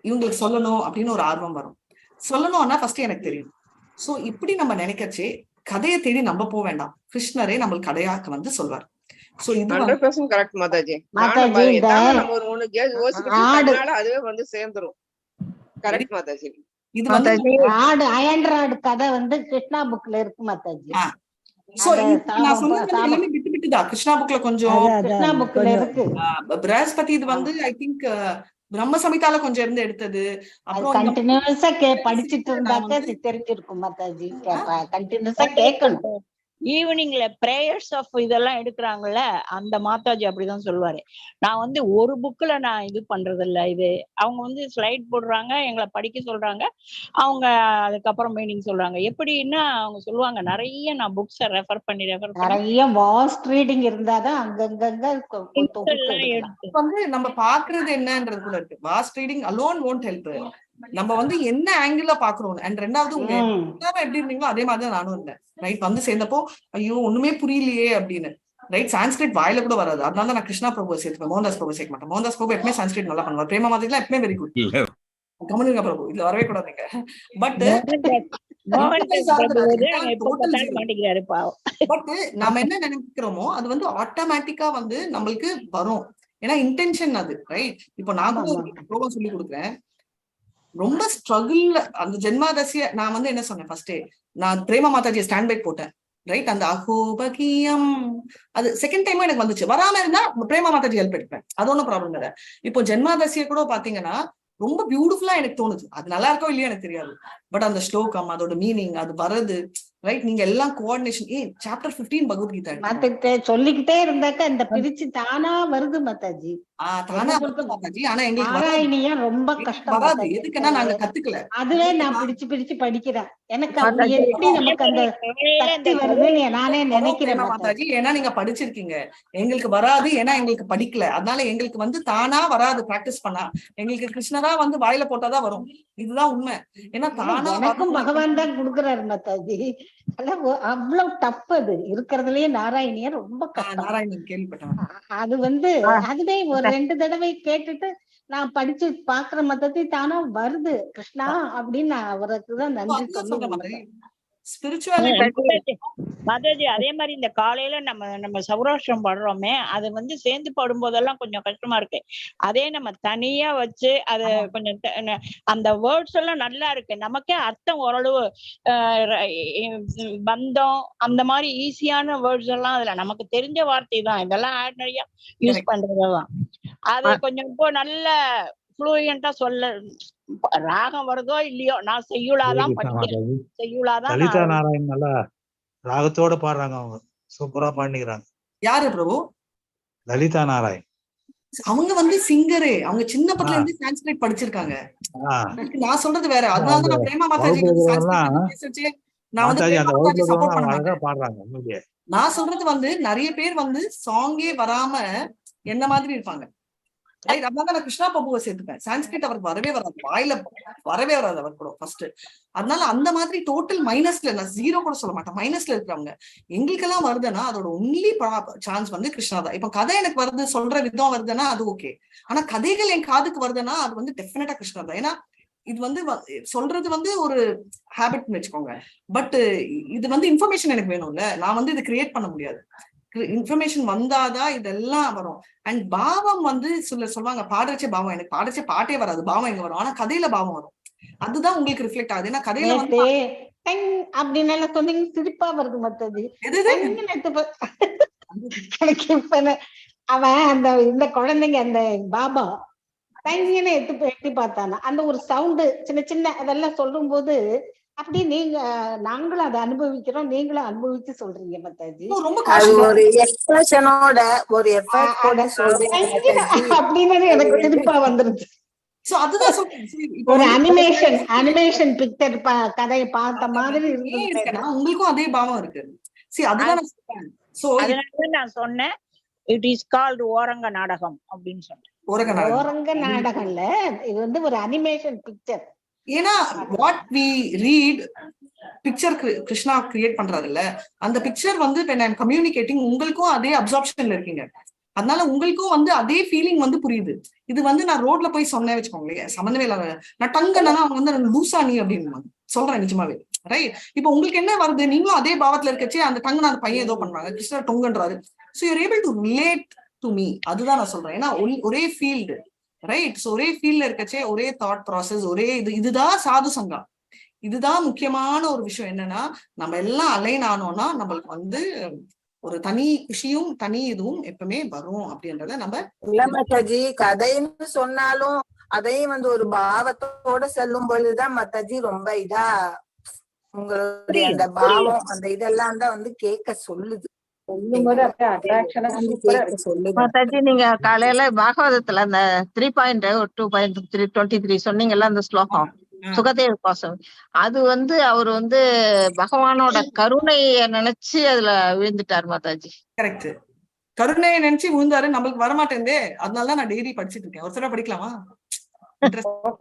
இவங்களுக்கு சொல்லணும் அப்படின்னு ஒரு ஆர்வம் வரும். சொல்லணும்னா ஃபர்ஸ்ட் எனக்கு தெரியும். சோ இப்படி நம்ம நினைக்கச்சே கதையை தேடி நம்ம போக வேண்டாம், கிருஷ்ணரே நம்மளுக்கு கதையாக்க வந்து சொல்வார். சோ இது 100% கரெக்ட் மாதாஜி. அதுவே வந்து சேர்ந்துரும். கரெக்ட் மாதாஜி. இது வந்து ஆடு அயன்ராடு கதை வந்து கிருஷ்ணா புக்ல இருக்கு மாதாஜி. சோ நான் சொன்னது எல்லாமே விட்டு விட்டுதா கிருஷ்ணா புக்ல கொஞ்சம், கிருஷ்ணா புக்ல இருக்கு. பிரகஸ்பதி இது வந்து I think பிரம்ம சமிதால கொஞ்சம் இருந்து எடுத்தது. அப்புறம் கண்டினியூஸா படிச்சிட்டு இருந்தாக்க தெரிஞ்சிருக்கும் மாதாஜி. கண்டினியூஸா கேட்கணும். ஈவினிங்ல பிரேயர்ஸ் ஆஃப் இதெல்லாம் எடுக்கிறாங்கல்ல, அந்த மாதாஜி அப்படிதான் சொல்லுவாரு. நான் வந்து ஒரு புக்ல நான் இது பண்றது இல்ல, இது அவங்க வந்து ஸ்லைட் போடுறாங்க, எங்களை படிக்க சொல்றாங்க, அவங்க அதுக்கப்புறம் மீனிங் சொல்றாங்க. எப்படின்னா அவங்க சொல்லுவாங்க, நிறைய நான் புக்ஸை ரெஃபர் பண்ணி ரெஃபர் பண்ணி நிறைய வாஸ்ட் ரீடிங் இருந்தாதான் அங்கங்கங்க தொகுத்து எல்லாம் எடுக்கலாம். எடுத்து வந்து நம்ம பாக்குறது என்னன்றது கூட இருக்கு. Vast reading alone won't help. நம்ம வந்து என்ன ஆங்கிள் பாக்குறோம். அண்ட் ரெண்டாவது உங்க எல்லாரும் எப்படி இருந்தீங்களோ அதே மாதிரி தான் நானும் இருந்தேன். ரைட், வந்து சேர்ந்தப்போ ஐயோ ஒண்ணுமே புரியலையே அப்படின்னு. ரைட், சான்ஸ்கிரிட் வாயில கூட வராது. அதனால தான் நான் கிருஷ்ணா பிரபு சேர்த்துப்பேன், மோகன்தாஸ் பிரபு சேர்க்க மாட்டேன். மோகன்தாஸ் பிரபு எப்பவுமே சான்ஸ்கிரிட் நல்லா பண்ணுவார். பிரேமா மாதிரிலாம் எப்பவுமே வெரி குட். கவனிங்க பிரபு, இதுல வரவே கூடாதுங்க. பட் பட் நாம என்ன நினைக்கிறோமோ அது வந்து ஆட்டோமேட்டிக்கா வந்து நம்மளுக்கு வரும். ஏன்னா இன்டென்ஷன் அது. ரைட், இப்போ நான் கூட ஒரு ஸ்லோகம் சொல்லி கொடுக்குறேன், ரொம்ப ஸ்ட்ரகிள். அந்த ஜென்மாதசிய நான் வந்து என்ன சொன்னேன் ஃபர்ஸ்டே, நான் பிரேமா மாதாஜியை ஸ்டாண்ட் பை போட்டேன். ரைட், அந்த அகோபகியம் அது செகண்ட் டைமும் எனக்கு வந்துச்சு. வராம இருந்தா பிரேமா மாதாஜி ஹெல்ப் எடுப்பேன், அது ஒன்றும் ப்ராப்ளம் இல்லை. இப்போ ஜென்மாதசிய கூட பாத்தீங்கன்னா ரொம்ப பியூட்டிஃபுல்லா எனக்கு தோணுது. அது நல்லா இருக்கோ இல்லையோ எனக்கு தெரியாது, பட் அந்த ஸ்லோகம் அதோட மீனிங் அது வர்றது. ரைட், நீங்க எல்லாம் கோஆர்டினேஷன். சாப்டர் 15 பகவத்கீதா சொல்லிக்கிட்டே இருந்தாக்க அந்த பிரிச்சு தானா வருது மாதாஜி. தானா வருது மாதாஜி. ஆனா எங்களுக்கு நாராயணியா ரொம்ப கஷ்டம் வராது. எதுக்குன்னா நாங்க கத்துக்கல. அதுவே நான் பிடிச்சு பிடிச்சு படிக்கிறேன். எனக்கு அப்படி எப்படி நமக்கு அந்த சக்தி வருதுன்னு நானே நினைக்கிறேன் மாதாஜி. ஏன்னா நீங்க படிச்சிருக்கீங்க, எங்களுக்கு வராது. ஏன்னா எங்களுக்கு படிக்கல, அதனால எங்களுக்கு வந்து தானா வராது. பிராக்டிஸ் பண்ணா எங்களுக்கு கிருஷ்ணரா வந்து வாயில போட்டாதான் வரும். இதுதான் உண்மை. ஏன்னா தானா எனக்கும் பகவான் தான் குடுக்குறாரு மாதாஜி. அவ்வளவு டஃப் அது இருக்கிறதுலயே நாராயணியா ரொம்ப கஷ்டம். நாராயணன் கேள்விப்பட்டேன். அது வந்து அதுவே ஒரு 2 தடவை கேட்டுட்டு நான் படிச்சு பாக்குற மத்தத்தை தானா வருது கிருஷ்ணா அப்படின்னு நான் அவருக்கு தான் நன்றி சொல்லுவேன். ஸ்பிரிச்சுவாலிட்டி மாதாஜி, அதே மாதிரி இந்த காலையில நம்ம நம்ம சௌராஷ்டிரம் பாடுறோமே, அது வந்து சேர்ந்து பாடும்போதெல்லாம் கொஞ்சம் கஷ்டமா இருக்கு. அதே நம்ம தனியா வச்சு அது கொஞ்சம் அந்த வேர்ட்ஸ் எல்லாம் நல்லா இருக்கு, நமக்கே அர்த்தம் ஓரளவு பந்தம் அந்த மாதிரி ஈஸியான வேர்ட்ஸ் எல்லாம் அதுல நமக்கு தெரிஞ்ச வார்த்தை தான், இதெல்லாம் ஆர்டினரியா யூஸ் பண்றதுதான். அது கொஞ்சம் இப்போ நல்ல ஃப்ளூயண்டா சொல்ல ராகம் வருதோ இல்லையோ, நான் செய்யுளாதான் படிக்கிறேன், செய்யுளாதான். லலிதா நாராயண் நல்லா ராகத்தோட பாடுறாங்க, அவங்க சூப்பரா பாடிக்கிறாங்க. யாரு பிரபு? லலிதா நாராயண். அவங்க வந்து சிங்கரே, அவங்க சின்ன பத்துல இருந்து சான்ஸ்கிரிட் படிச்சிருக்காங்க. நான் சொல்றது வேற. அதனால நான் பிரேமா மாதாஜி நான் வந்து சப்போர்ட் பண்ண மாட்டேன். நான் சொல்றது வந்து நிறைய பேர் வந்து சாங்கே வராம என்ன மாதிரி இருப்பாங்க. ரைட், அதனால நான் கிருஷ்ணா பிரபுவை சேர்த்துப்பேன். சான்ஸ்கிரிட் அவருக்கு வரவே வராது, வாயில வரவே வராது அவர் கூட ஃபர்ஸ்ட். அதனால அந்த மாதிரி டோட்டல் மைனஸ்ல, நான் ஜீரோ கூட சொல்ல மாட்டேன், மைனஸ்ல இருக்கிறவங்க எங்களுக்கெல்லாம் வருதுன்னா அதோட ஒன்லி சான்ஸ் வந்து கிருஷ்ணா தான். இப்ப கதை எனக்கு வருது, சொல்ற விதம் வருதுன்னா அது ஓகே. ஆனா கதைகள் என் காதுக்கு வருதுன்னா அது வந்து டெஃபினட்டா கிருஷ்ணா தான். ஏன்னா இது வந்து சொல்றது வந்து ஒரு ஹேபிட்னு வச்சுக்கோங்க. பட் இது வந்து இன்ஃபர்மேஷன் எனக்கு வேணும்ல, நான் வந்து இது கிரியேட் பண்ண முடியாது. இன்ஃபர்மேஷன் வந்தாதான் இதெல்லாம் வரும். அண்ட் பாவம் வந்து சொல்லுவாங்க பாடுறச்சே பாவம். எனக்கு பாடுறச்சே பாட்டே வராது, பாவம் எங்க வரும்? ஆனா கதையில பாவம் வரும். அதுதான் உங்களுக்கு ரிஃப்ளெக்ட் ஆகுது. ஏன்னா கதையில வந்து அப்படின்னு எல்லாம் சொன்னீங்க, சிரிப்பா வருது. மத்தது எனக்கு இப்ப அவன் அந்த இந்த குழந்தைங்க அந்த பாபா தங்கின்னு எட்டி பார்த்தானா அந்த ஒரு சவுண்டு சின்ன சின்ன அதெல்லாம் சொல்லும் போது அப்படி நீங்க நாங்களும் அதை அனுபவிக்கிறோம், நீங்களும் அனுபவிச்சு சொல்றீங்க மாதாஜி. ஒரு எக்ஸ்பிரஷனோட ஒரு எஃபர்ட் போட சொல்றீங்க அப்படின்னு எனக்கு திருப்பா வந்துருச்சு. சோ அதுதான் ஒரு அனிமேஷன் அனிமேஷன் பிக்சர் கதையை பார்த்த மாதிரி இருந்தது. உங்களுக்கும் அதே பாவம் இருக்கு. சரி, அதுதான் நான் சொல்றேன். சோ அதனால நான் சொன்னேன் it is called ஓரங்க நாடகம் அப்படின்னு சொன்னேன். ஓரங்க நாடகம், ஓரங்க நாடகம் இல்ல, இது வந்து ஒரு அனிமேஷன் பிக்சர். ஏன்னா what we read picture Krishna create பண்றாரு இல்ல, அந்த பிக்சர் வந்து when I'm communicating உங்களுக்கும் அதே அப்சார்ப்ஷன்ல இருக்கீங்க, அதனால உங்களுக்கும் வந்து அதே ஃபீலிங் வந்து புரியுது. இது வந்து நான் ரோட்ல போய் சொன்னேன் வச்சுக்கோங்களேன், சம்மந்தமே இல்லாத நான் டங்குன்னா அவங்க வந்து லூசா நீ அப்படின்னு சொல்றேன் நிஜமாவே. ரைட், இப்ப உங்களுக்கு என்ன வருது, நீங்களும் அதே பாவத்துல இருக்கச்சே அந்த டங்குன்னு அந்த பையன் ஏதோ பண்றாங்க, கிருஷ்ணர் டொங்குன்றாரு. So you're able to relate to me. அதுதான் நான் சொல்றேன். ஏன்னா ஒரே ஃபீல்டு, ரைட்? சோ ஒரே ஃபீல்ட்ல இருக்கச்சே ஒரே தாட் ப்ராசஸ், ஒரே இது. இதுதான் சாது சங்கம். இதுதான் முக்கியமான ஒரு விஷயம். என்னன்னா நம்ம எல்லாம் அலைன் ஆனோம்னா நம்மளுக்கு வந்து ஒரு தனி குஷியும் தனி இதுவும் எப்பவுமே வரும் அப்படின்றத நம்ம இல்ல மாதாஜி, கதைன்னு சொன்னாலும் அதையும் வந்து ஒரு பாவத்தோட சொல்லும் பொழுதுதான் மாதாஜி ரொம்ப இதா உங்களுடைய அந்த பாவம் அந்த இதெல்லாம் தான் வந்து கேட்க சொல்லுது. சொல்லும் போது அப்படியே அட்ராக்ஷனா சூப்பரா கேட்க இருக்கு. சொல்லுது. மாதாஜி, நீங்க காலையில பாகவதத்துல அந்த 3.2.3 23 சொன்னீங்கல்ல அந்த ஸ்லோகம், சுகதேவ கோசம், அது வந்து அவர் வந்து பகவானோட கருணைய நினைச்சு அதுல விழுந்துட்டார் மாதாஜி. கரெக்ட், கருணையை நினைச்சு விழுந்தாரு. நம்மளுக்கு வரமாட்டேந்தே, அதனாலதான் நான் டெய்லி படிச்சிட்டு இருக்கேன். ஒரு தடவை படிக்கலாமா?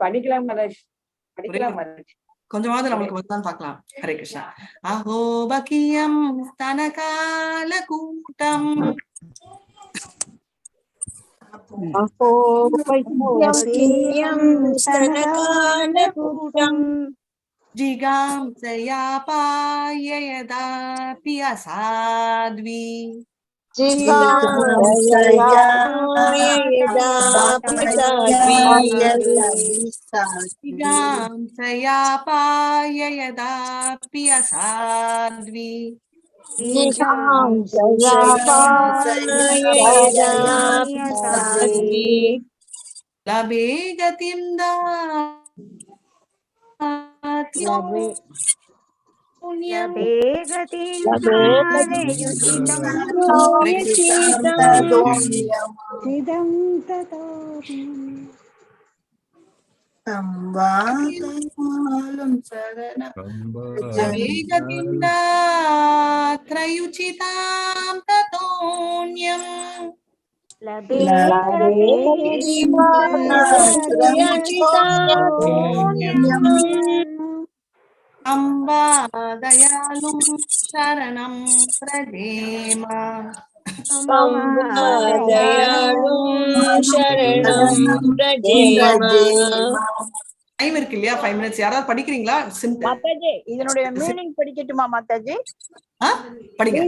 படிக்கலாம் மாதாஜி, படிக்கலாம் மாதாஜி. கொஞ்சமாவது நம்மளுக்கு வருதான்னு பாக்கலாம். ஹரே கிருஷ்ணா. அஹோபகியம் ஸ்தனகால கூட்டம் அஹோபகியம் ஸ்தனகால கூட்டம் ஜிகாம்சயா பாயயதாபி அசாத்வி जिगांसया पाययदापि असाध्वी लभे गतिं दात्रयुचितां ततोऽन्यम् अम्बा दयालुं शरणं प्रजेम. டைம் இருக்கு இல்லையா? 5 மினிட்ஸ். யாராவது படிக்கிறீங்களா? மாதாஜி, இதனுடைய மீனிங் படிக்கட்டுமா மாதாஜி? படிங்க.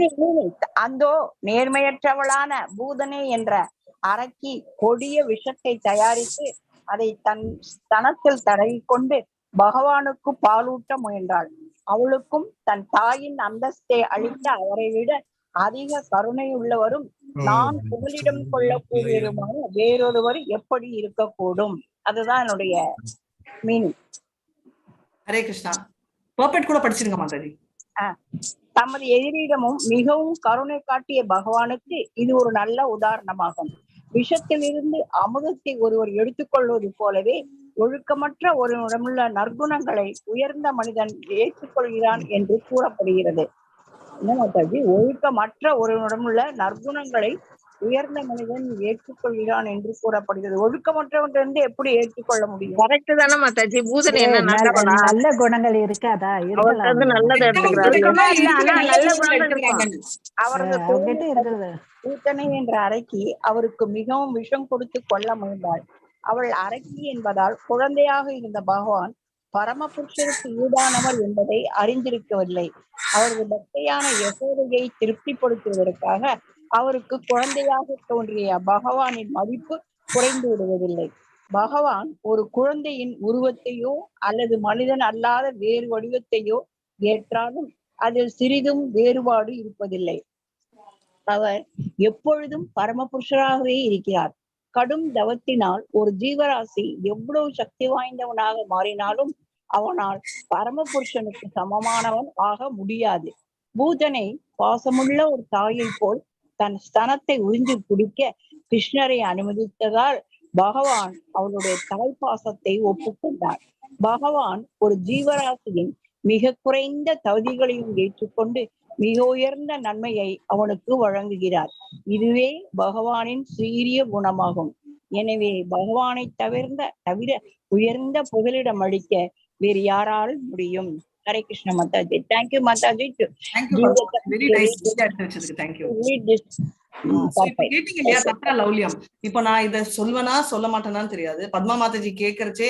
அந்தோ நேர்மையற்றவளான பூதனே என்ற அரக்கி கொடிய விஷத்தை தயாரித்து அதை தன் ஸ்தனத்தில் தடவிக்கொண்டு பகவானுக்கு பாலூட்ட முயன்றாள். அவளுக்கும் தன் தாயின் அந்தஸ்தை அளித்த அவரை விட அதிக கருணை உள்ளவரும் நான் புகலிடம் கொள்ளக்கூடியவருமான வேறொருவர் எப்படி இருக்கக்கூடும்? அதுதான் என்னுடைய மீனிங். ஹரே கிருஷ்ணா. பர்ஃபெக்ட் கூட படிச்சிருங்க மாதாஜி. தமது எதிரிடமும் மிகவும் கருணை காட்டிய பகவானுக்கு இது ஒரு நல்ல உதாரணமாகும். விஷத்திலிருந்து அமுதத்தை ஒருவர் எடுத்துக்கொள்வது போலவே ஒழுக்கமற்ற ஒருவனிடமுள்ள நற்குணங்களை உயர்ந்த மனிதன் ஏற்றுக்கொள்கிறான் என்று கூறப்படுகிறது. என்ன மாதாஜி? ஒழுக்கமற்ற ஒருவனிடமுள்ள நற்குணங்களை உயர்ந்த மனிதன் ஏற்றுக்கொள்கிறான் என்று கூறப்படுகிறது. ஒழுக்கமற்றவன் எப்படி ஏற்றுக்கொள்ள முடியும்? கரெக்ட் தானே மாதாஜி? பூதனை என்ன நல்லவனா? நல்ல குணங்கள் இருக்காதா? நல்லதை எடுத்துக்கிறாரு. நல்ல குணங்கள் இருக்கும். அவரது பூத்தனை என்ற அறைக்கு அவருக்கு மிகவும் விஷம் கொடுத்து கொல்ல முயன்றாள். அவள் அரக்கி என்பதால் குழந்தையாக இருந்த பகவான் பரமபுருஷருக்கு ஈடானவர் என்பதை அறிந்திருக்கவில்லை. அவரது பக்தையான யசோதையை திருப்திப்படுத்துவதற்காக அவருக்கு குழந்தையாக தோன்றிய பகவானின் மதிப்பு குறைந்து விடுவதில்லை. பகவான் ஒரு குழந்தையின் உருவத்தையோ அல்லது மனிதன் அல்லாத வேறு வடிவத்தையோ ஏற்றாலும் அதில் சிறிதும் வேறுபாடு இருப்பதில்லை. அவர் எப்பொழுதும் பரமபுருஷராகவே இருக்கிறார். கடும் தவத்தினால் ஒரு ஜீவராசி எவ்வளவு சக்தி வாய்ந்தவனாக மாறினாலும் அவனால் பரமபுருஷனுக்கு சமமானவன் ஆக முடியாது. பூதனை பாசமுள்ள ஒரு தாயை போல் தன் ஸ்தனத்தை உறிஞ்சி குடிக்க கிருஷ்ணரை அனுமதித்ததால் பகவான் அவளுடைய தாய்ப்பாசத்தை ஒப்புக்கொண்டார். பகவான் ஒரு ஜீவராசியின் மிக குறைந்த தகுதிகளையும் ஏற்றுக்கொண்டு மிக உயர்ந்த நன்மையை அவனுக்கு வழங்குகிறார். இதுவே பகவானின் சீரிய குணமாகும். எனவே பகவானை தவிர உயர்ந்த புகலிடம் அளிக்க வேறு யாரால் முடியும்? Hare Krishna Mataji. Thank you Mataji. கேட்டீங்க இல்லையா தத்ரா லௌலியம்? இப்போ நான் இத சொல்வேனா சொல்ல மாட்டேனான்னு தெரியாது. பத்மா மாதாஜி கேக்குறச்சே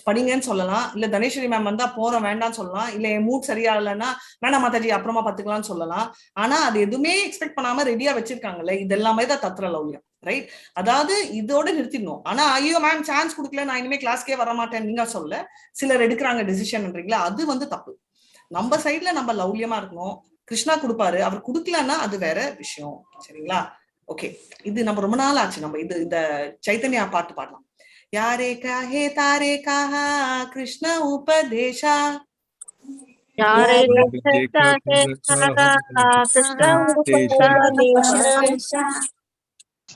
படிங்கன்னு சொல்லலாம், இல்ல தனேஸ்வரி மேம் வந்தா போறோம் வேண்டாம்னு சொல்லலாம், இல்ல என் மூட் சரியா இல்லைன்னா வேணாம் மாதாஜி அப்புறமா பாத்துக்கலாம்னு சொல்லலாம். ஆனா அது எதுவுமே எக்ஸ்பெக்ட் பண்ணாம ரெடியா வச்சிருக்காங்கல்ல, இது எல்லாமே தான் தத்ர லௌலியம், ரைட்? அதாவது இதோட நிறுத்திடணும். ஆனா ஐயோ மேம் சான்ஸ் கொடுக்கல, நான் இனிமே கிளாஸ்க்கே வரமாட்டேன் நீங்க சொல்ல சிலர் எடுக்கிறாங்க டிசிஷன்ன்றீங்களா, அது வந்து தப்பு. நம்ம சைட்ல நம்ம லௌலியமா இருக்கணும். கிருஷ்ணா கொடுப்பாரு, அவர் கொடுக்கலன்னா அது வேற விஷயம், சரிங்களா? ஓகே, இது நம்ம ரொம்ப நாள் ஆச்சு. நம்ம இது இந்த சைத்தன்யா பாட்டு பாடலாம். யாரே காஹே தாரே காஹா கிருஷ்ண உபதேசா. யாரே देखा கிருஷ்ண उपदेशा।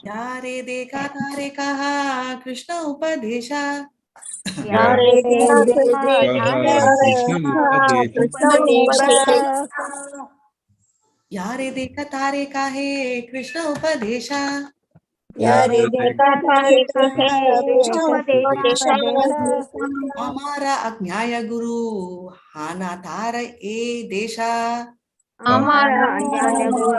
யாரே தேகா தாரே கஹா கிருஷ்ண உபதேசா. யாரே कृष्ण उपदेश। யாரே தேகா தாரே காஹே கிருஷ்ண உபதேசா. यारे देखा तारे कृष्ण उपदेश। हमारा अज्ञाय गुरु हाना तार ए देशा. हमारा अज्ञान गुरु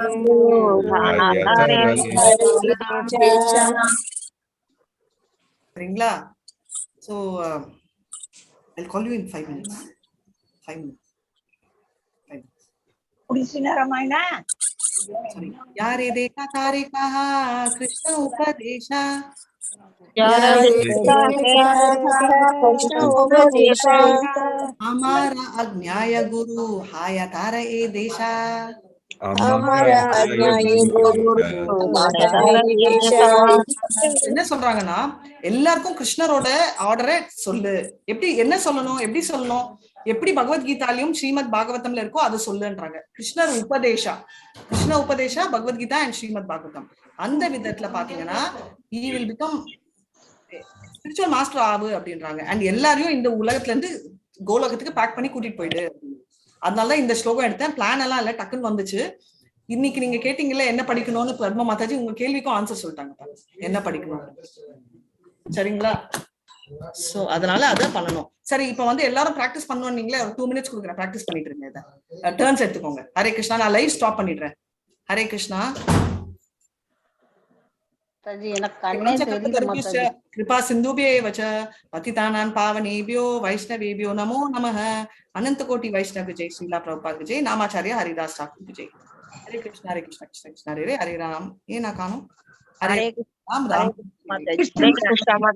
சரிங்களா? So I call you in 5 minutes. 5 minutes, 5 minutes. முடிச்சுனா Ramayana? Sorry. यारे देखा तारे कहा कृष्ण उपदेशा. யாரே कृष्ण उपदेश। हमारा अज्ञाय गुरु हाया तार ए देशा. हमारा अज्ञाय गुरु என்ன சொல்றாங்கன்னா, எல்லாருக்கும் கிருஷ்ணரோட ஆர்டரை சொல்லு. எப்படி, என்ன சொல்லணும், எப்படி சொல்லணும், எப்படி பகவத்கீதாலையும் ஸ்ரீமத் பாகவதம்ல இருக்கோ அதை சொல்லுன்றாங்க. கிருஷ்ணர் உபதேசா, கிருஷ்ண உபதேசா, பகவத்கீதா அண்ட் ஸ்ரீமத் பாகவதம். அந்த விதத்துல பாத்தீங்கன்னா he will become spiritual master ஆகு அப்படின்றாங்க. அண்ட் எல்லாரையும் இந்த உலகத்துல இருந்து கோலோகத்துக்கு பேக் பண்ணி கூட்டிட்டு போயிடு. அதனாலதான் இந்த ஸ்லோகம் எடுத்தேன். பிளான் எல்லாம் இல்ல, டக்குன்னு வந்துச்சு. இன்னைக்கு நீங்க கேட்டீங்கல்ல என்ன படிக்கணும்னு, பத்ம மாதாஜி உங்க கேள்விக்கும் ஆன்சர் சொல்லிட்டாங்க பாருங்க, என்ன படிக்கணும். சரிங்களா? சோ அதனால அதை பண்ணணும். சரி, இப்ப வந்து எல்லாரும் பிராக்டிஸ் பண்ணணும். நீங்களே ஒரு 2 மினிட்ஸ் கொடுக்குறேன், பிராக்டிஸ் பண்ணிட்டு இருங்க. இதை டேர்ன்ஸ் எடுத்துக்கோங்க. ஹரே கிருஷ்ணா. நான் லைவ் ஸ்டாப் பண்ணிடுறேன். ஹரே கிருஷ்ணா. மாதாஜி, எனக்கு கண்ணே தெரியல மாதாஜி. कृपा सिन्धुभ्येव च पतितानां पावनेभ्यो वैष्णवेभ्यो नमो नमः. अनंत कोटि वैष्णव जय, श्रीला प्रभुपाद जय, नामाचार्य हरिदास ठाकुर जय. हरे कृष्णा हरे कृष्णा कृष्ण कृष्ण हरे हरे, हरे राम. ஏ நான் காணோம். ஹரே ஹரே ராம் ராம். ஹரே கிருஷ்ணா.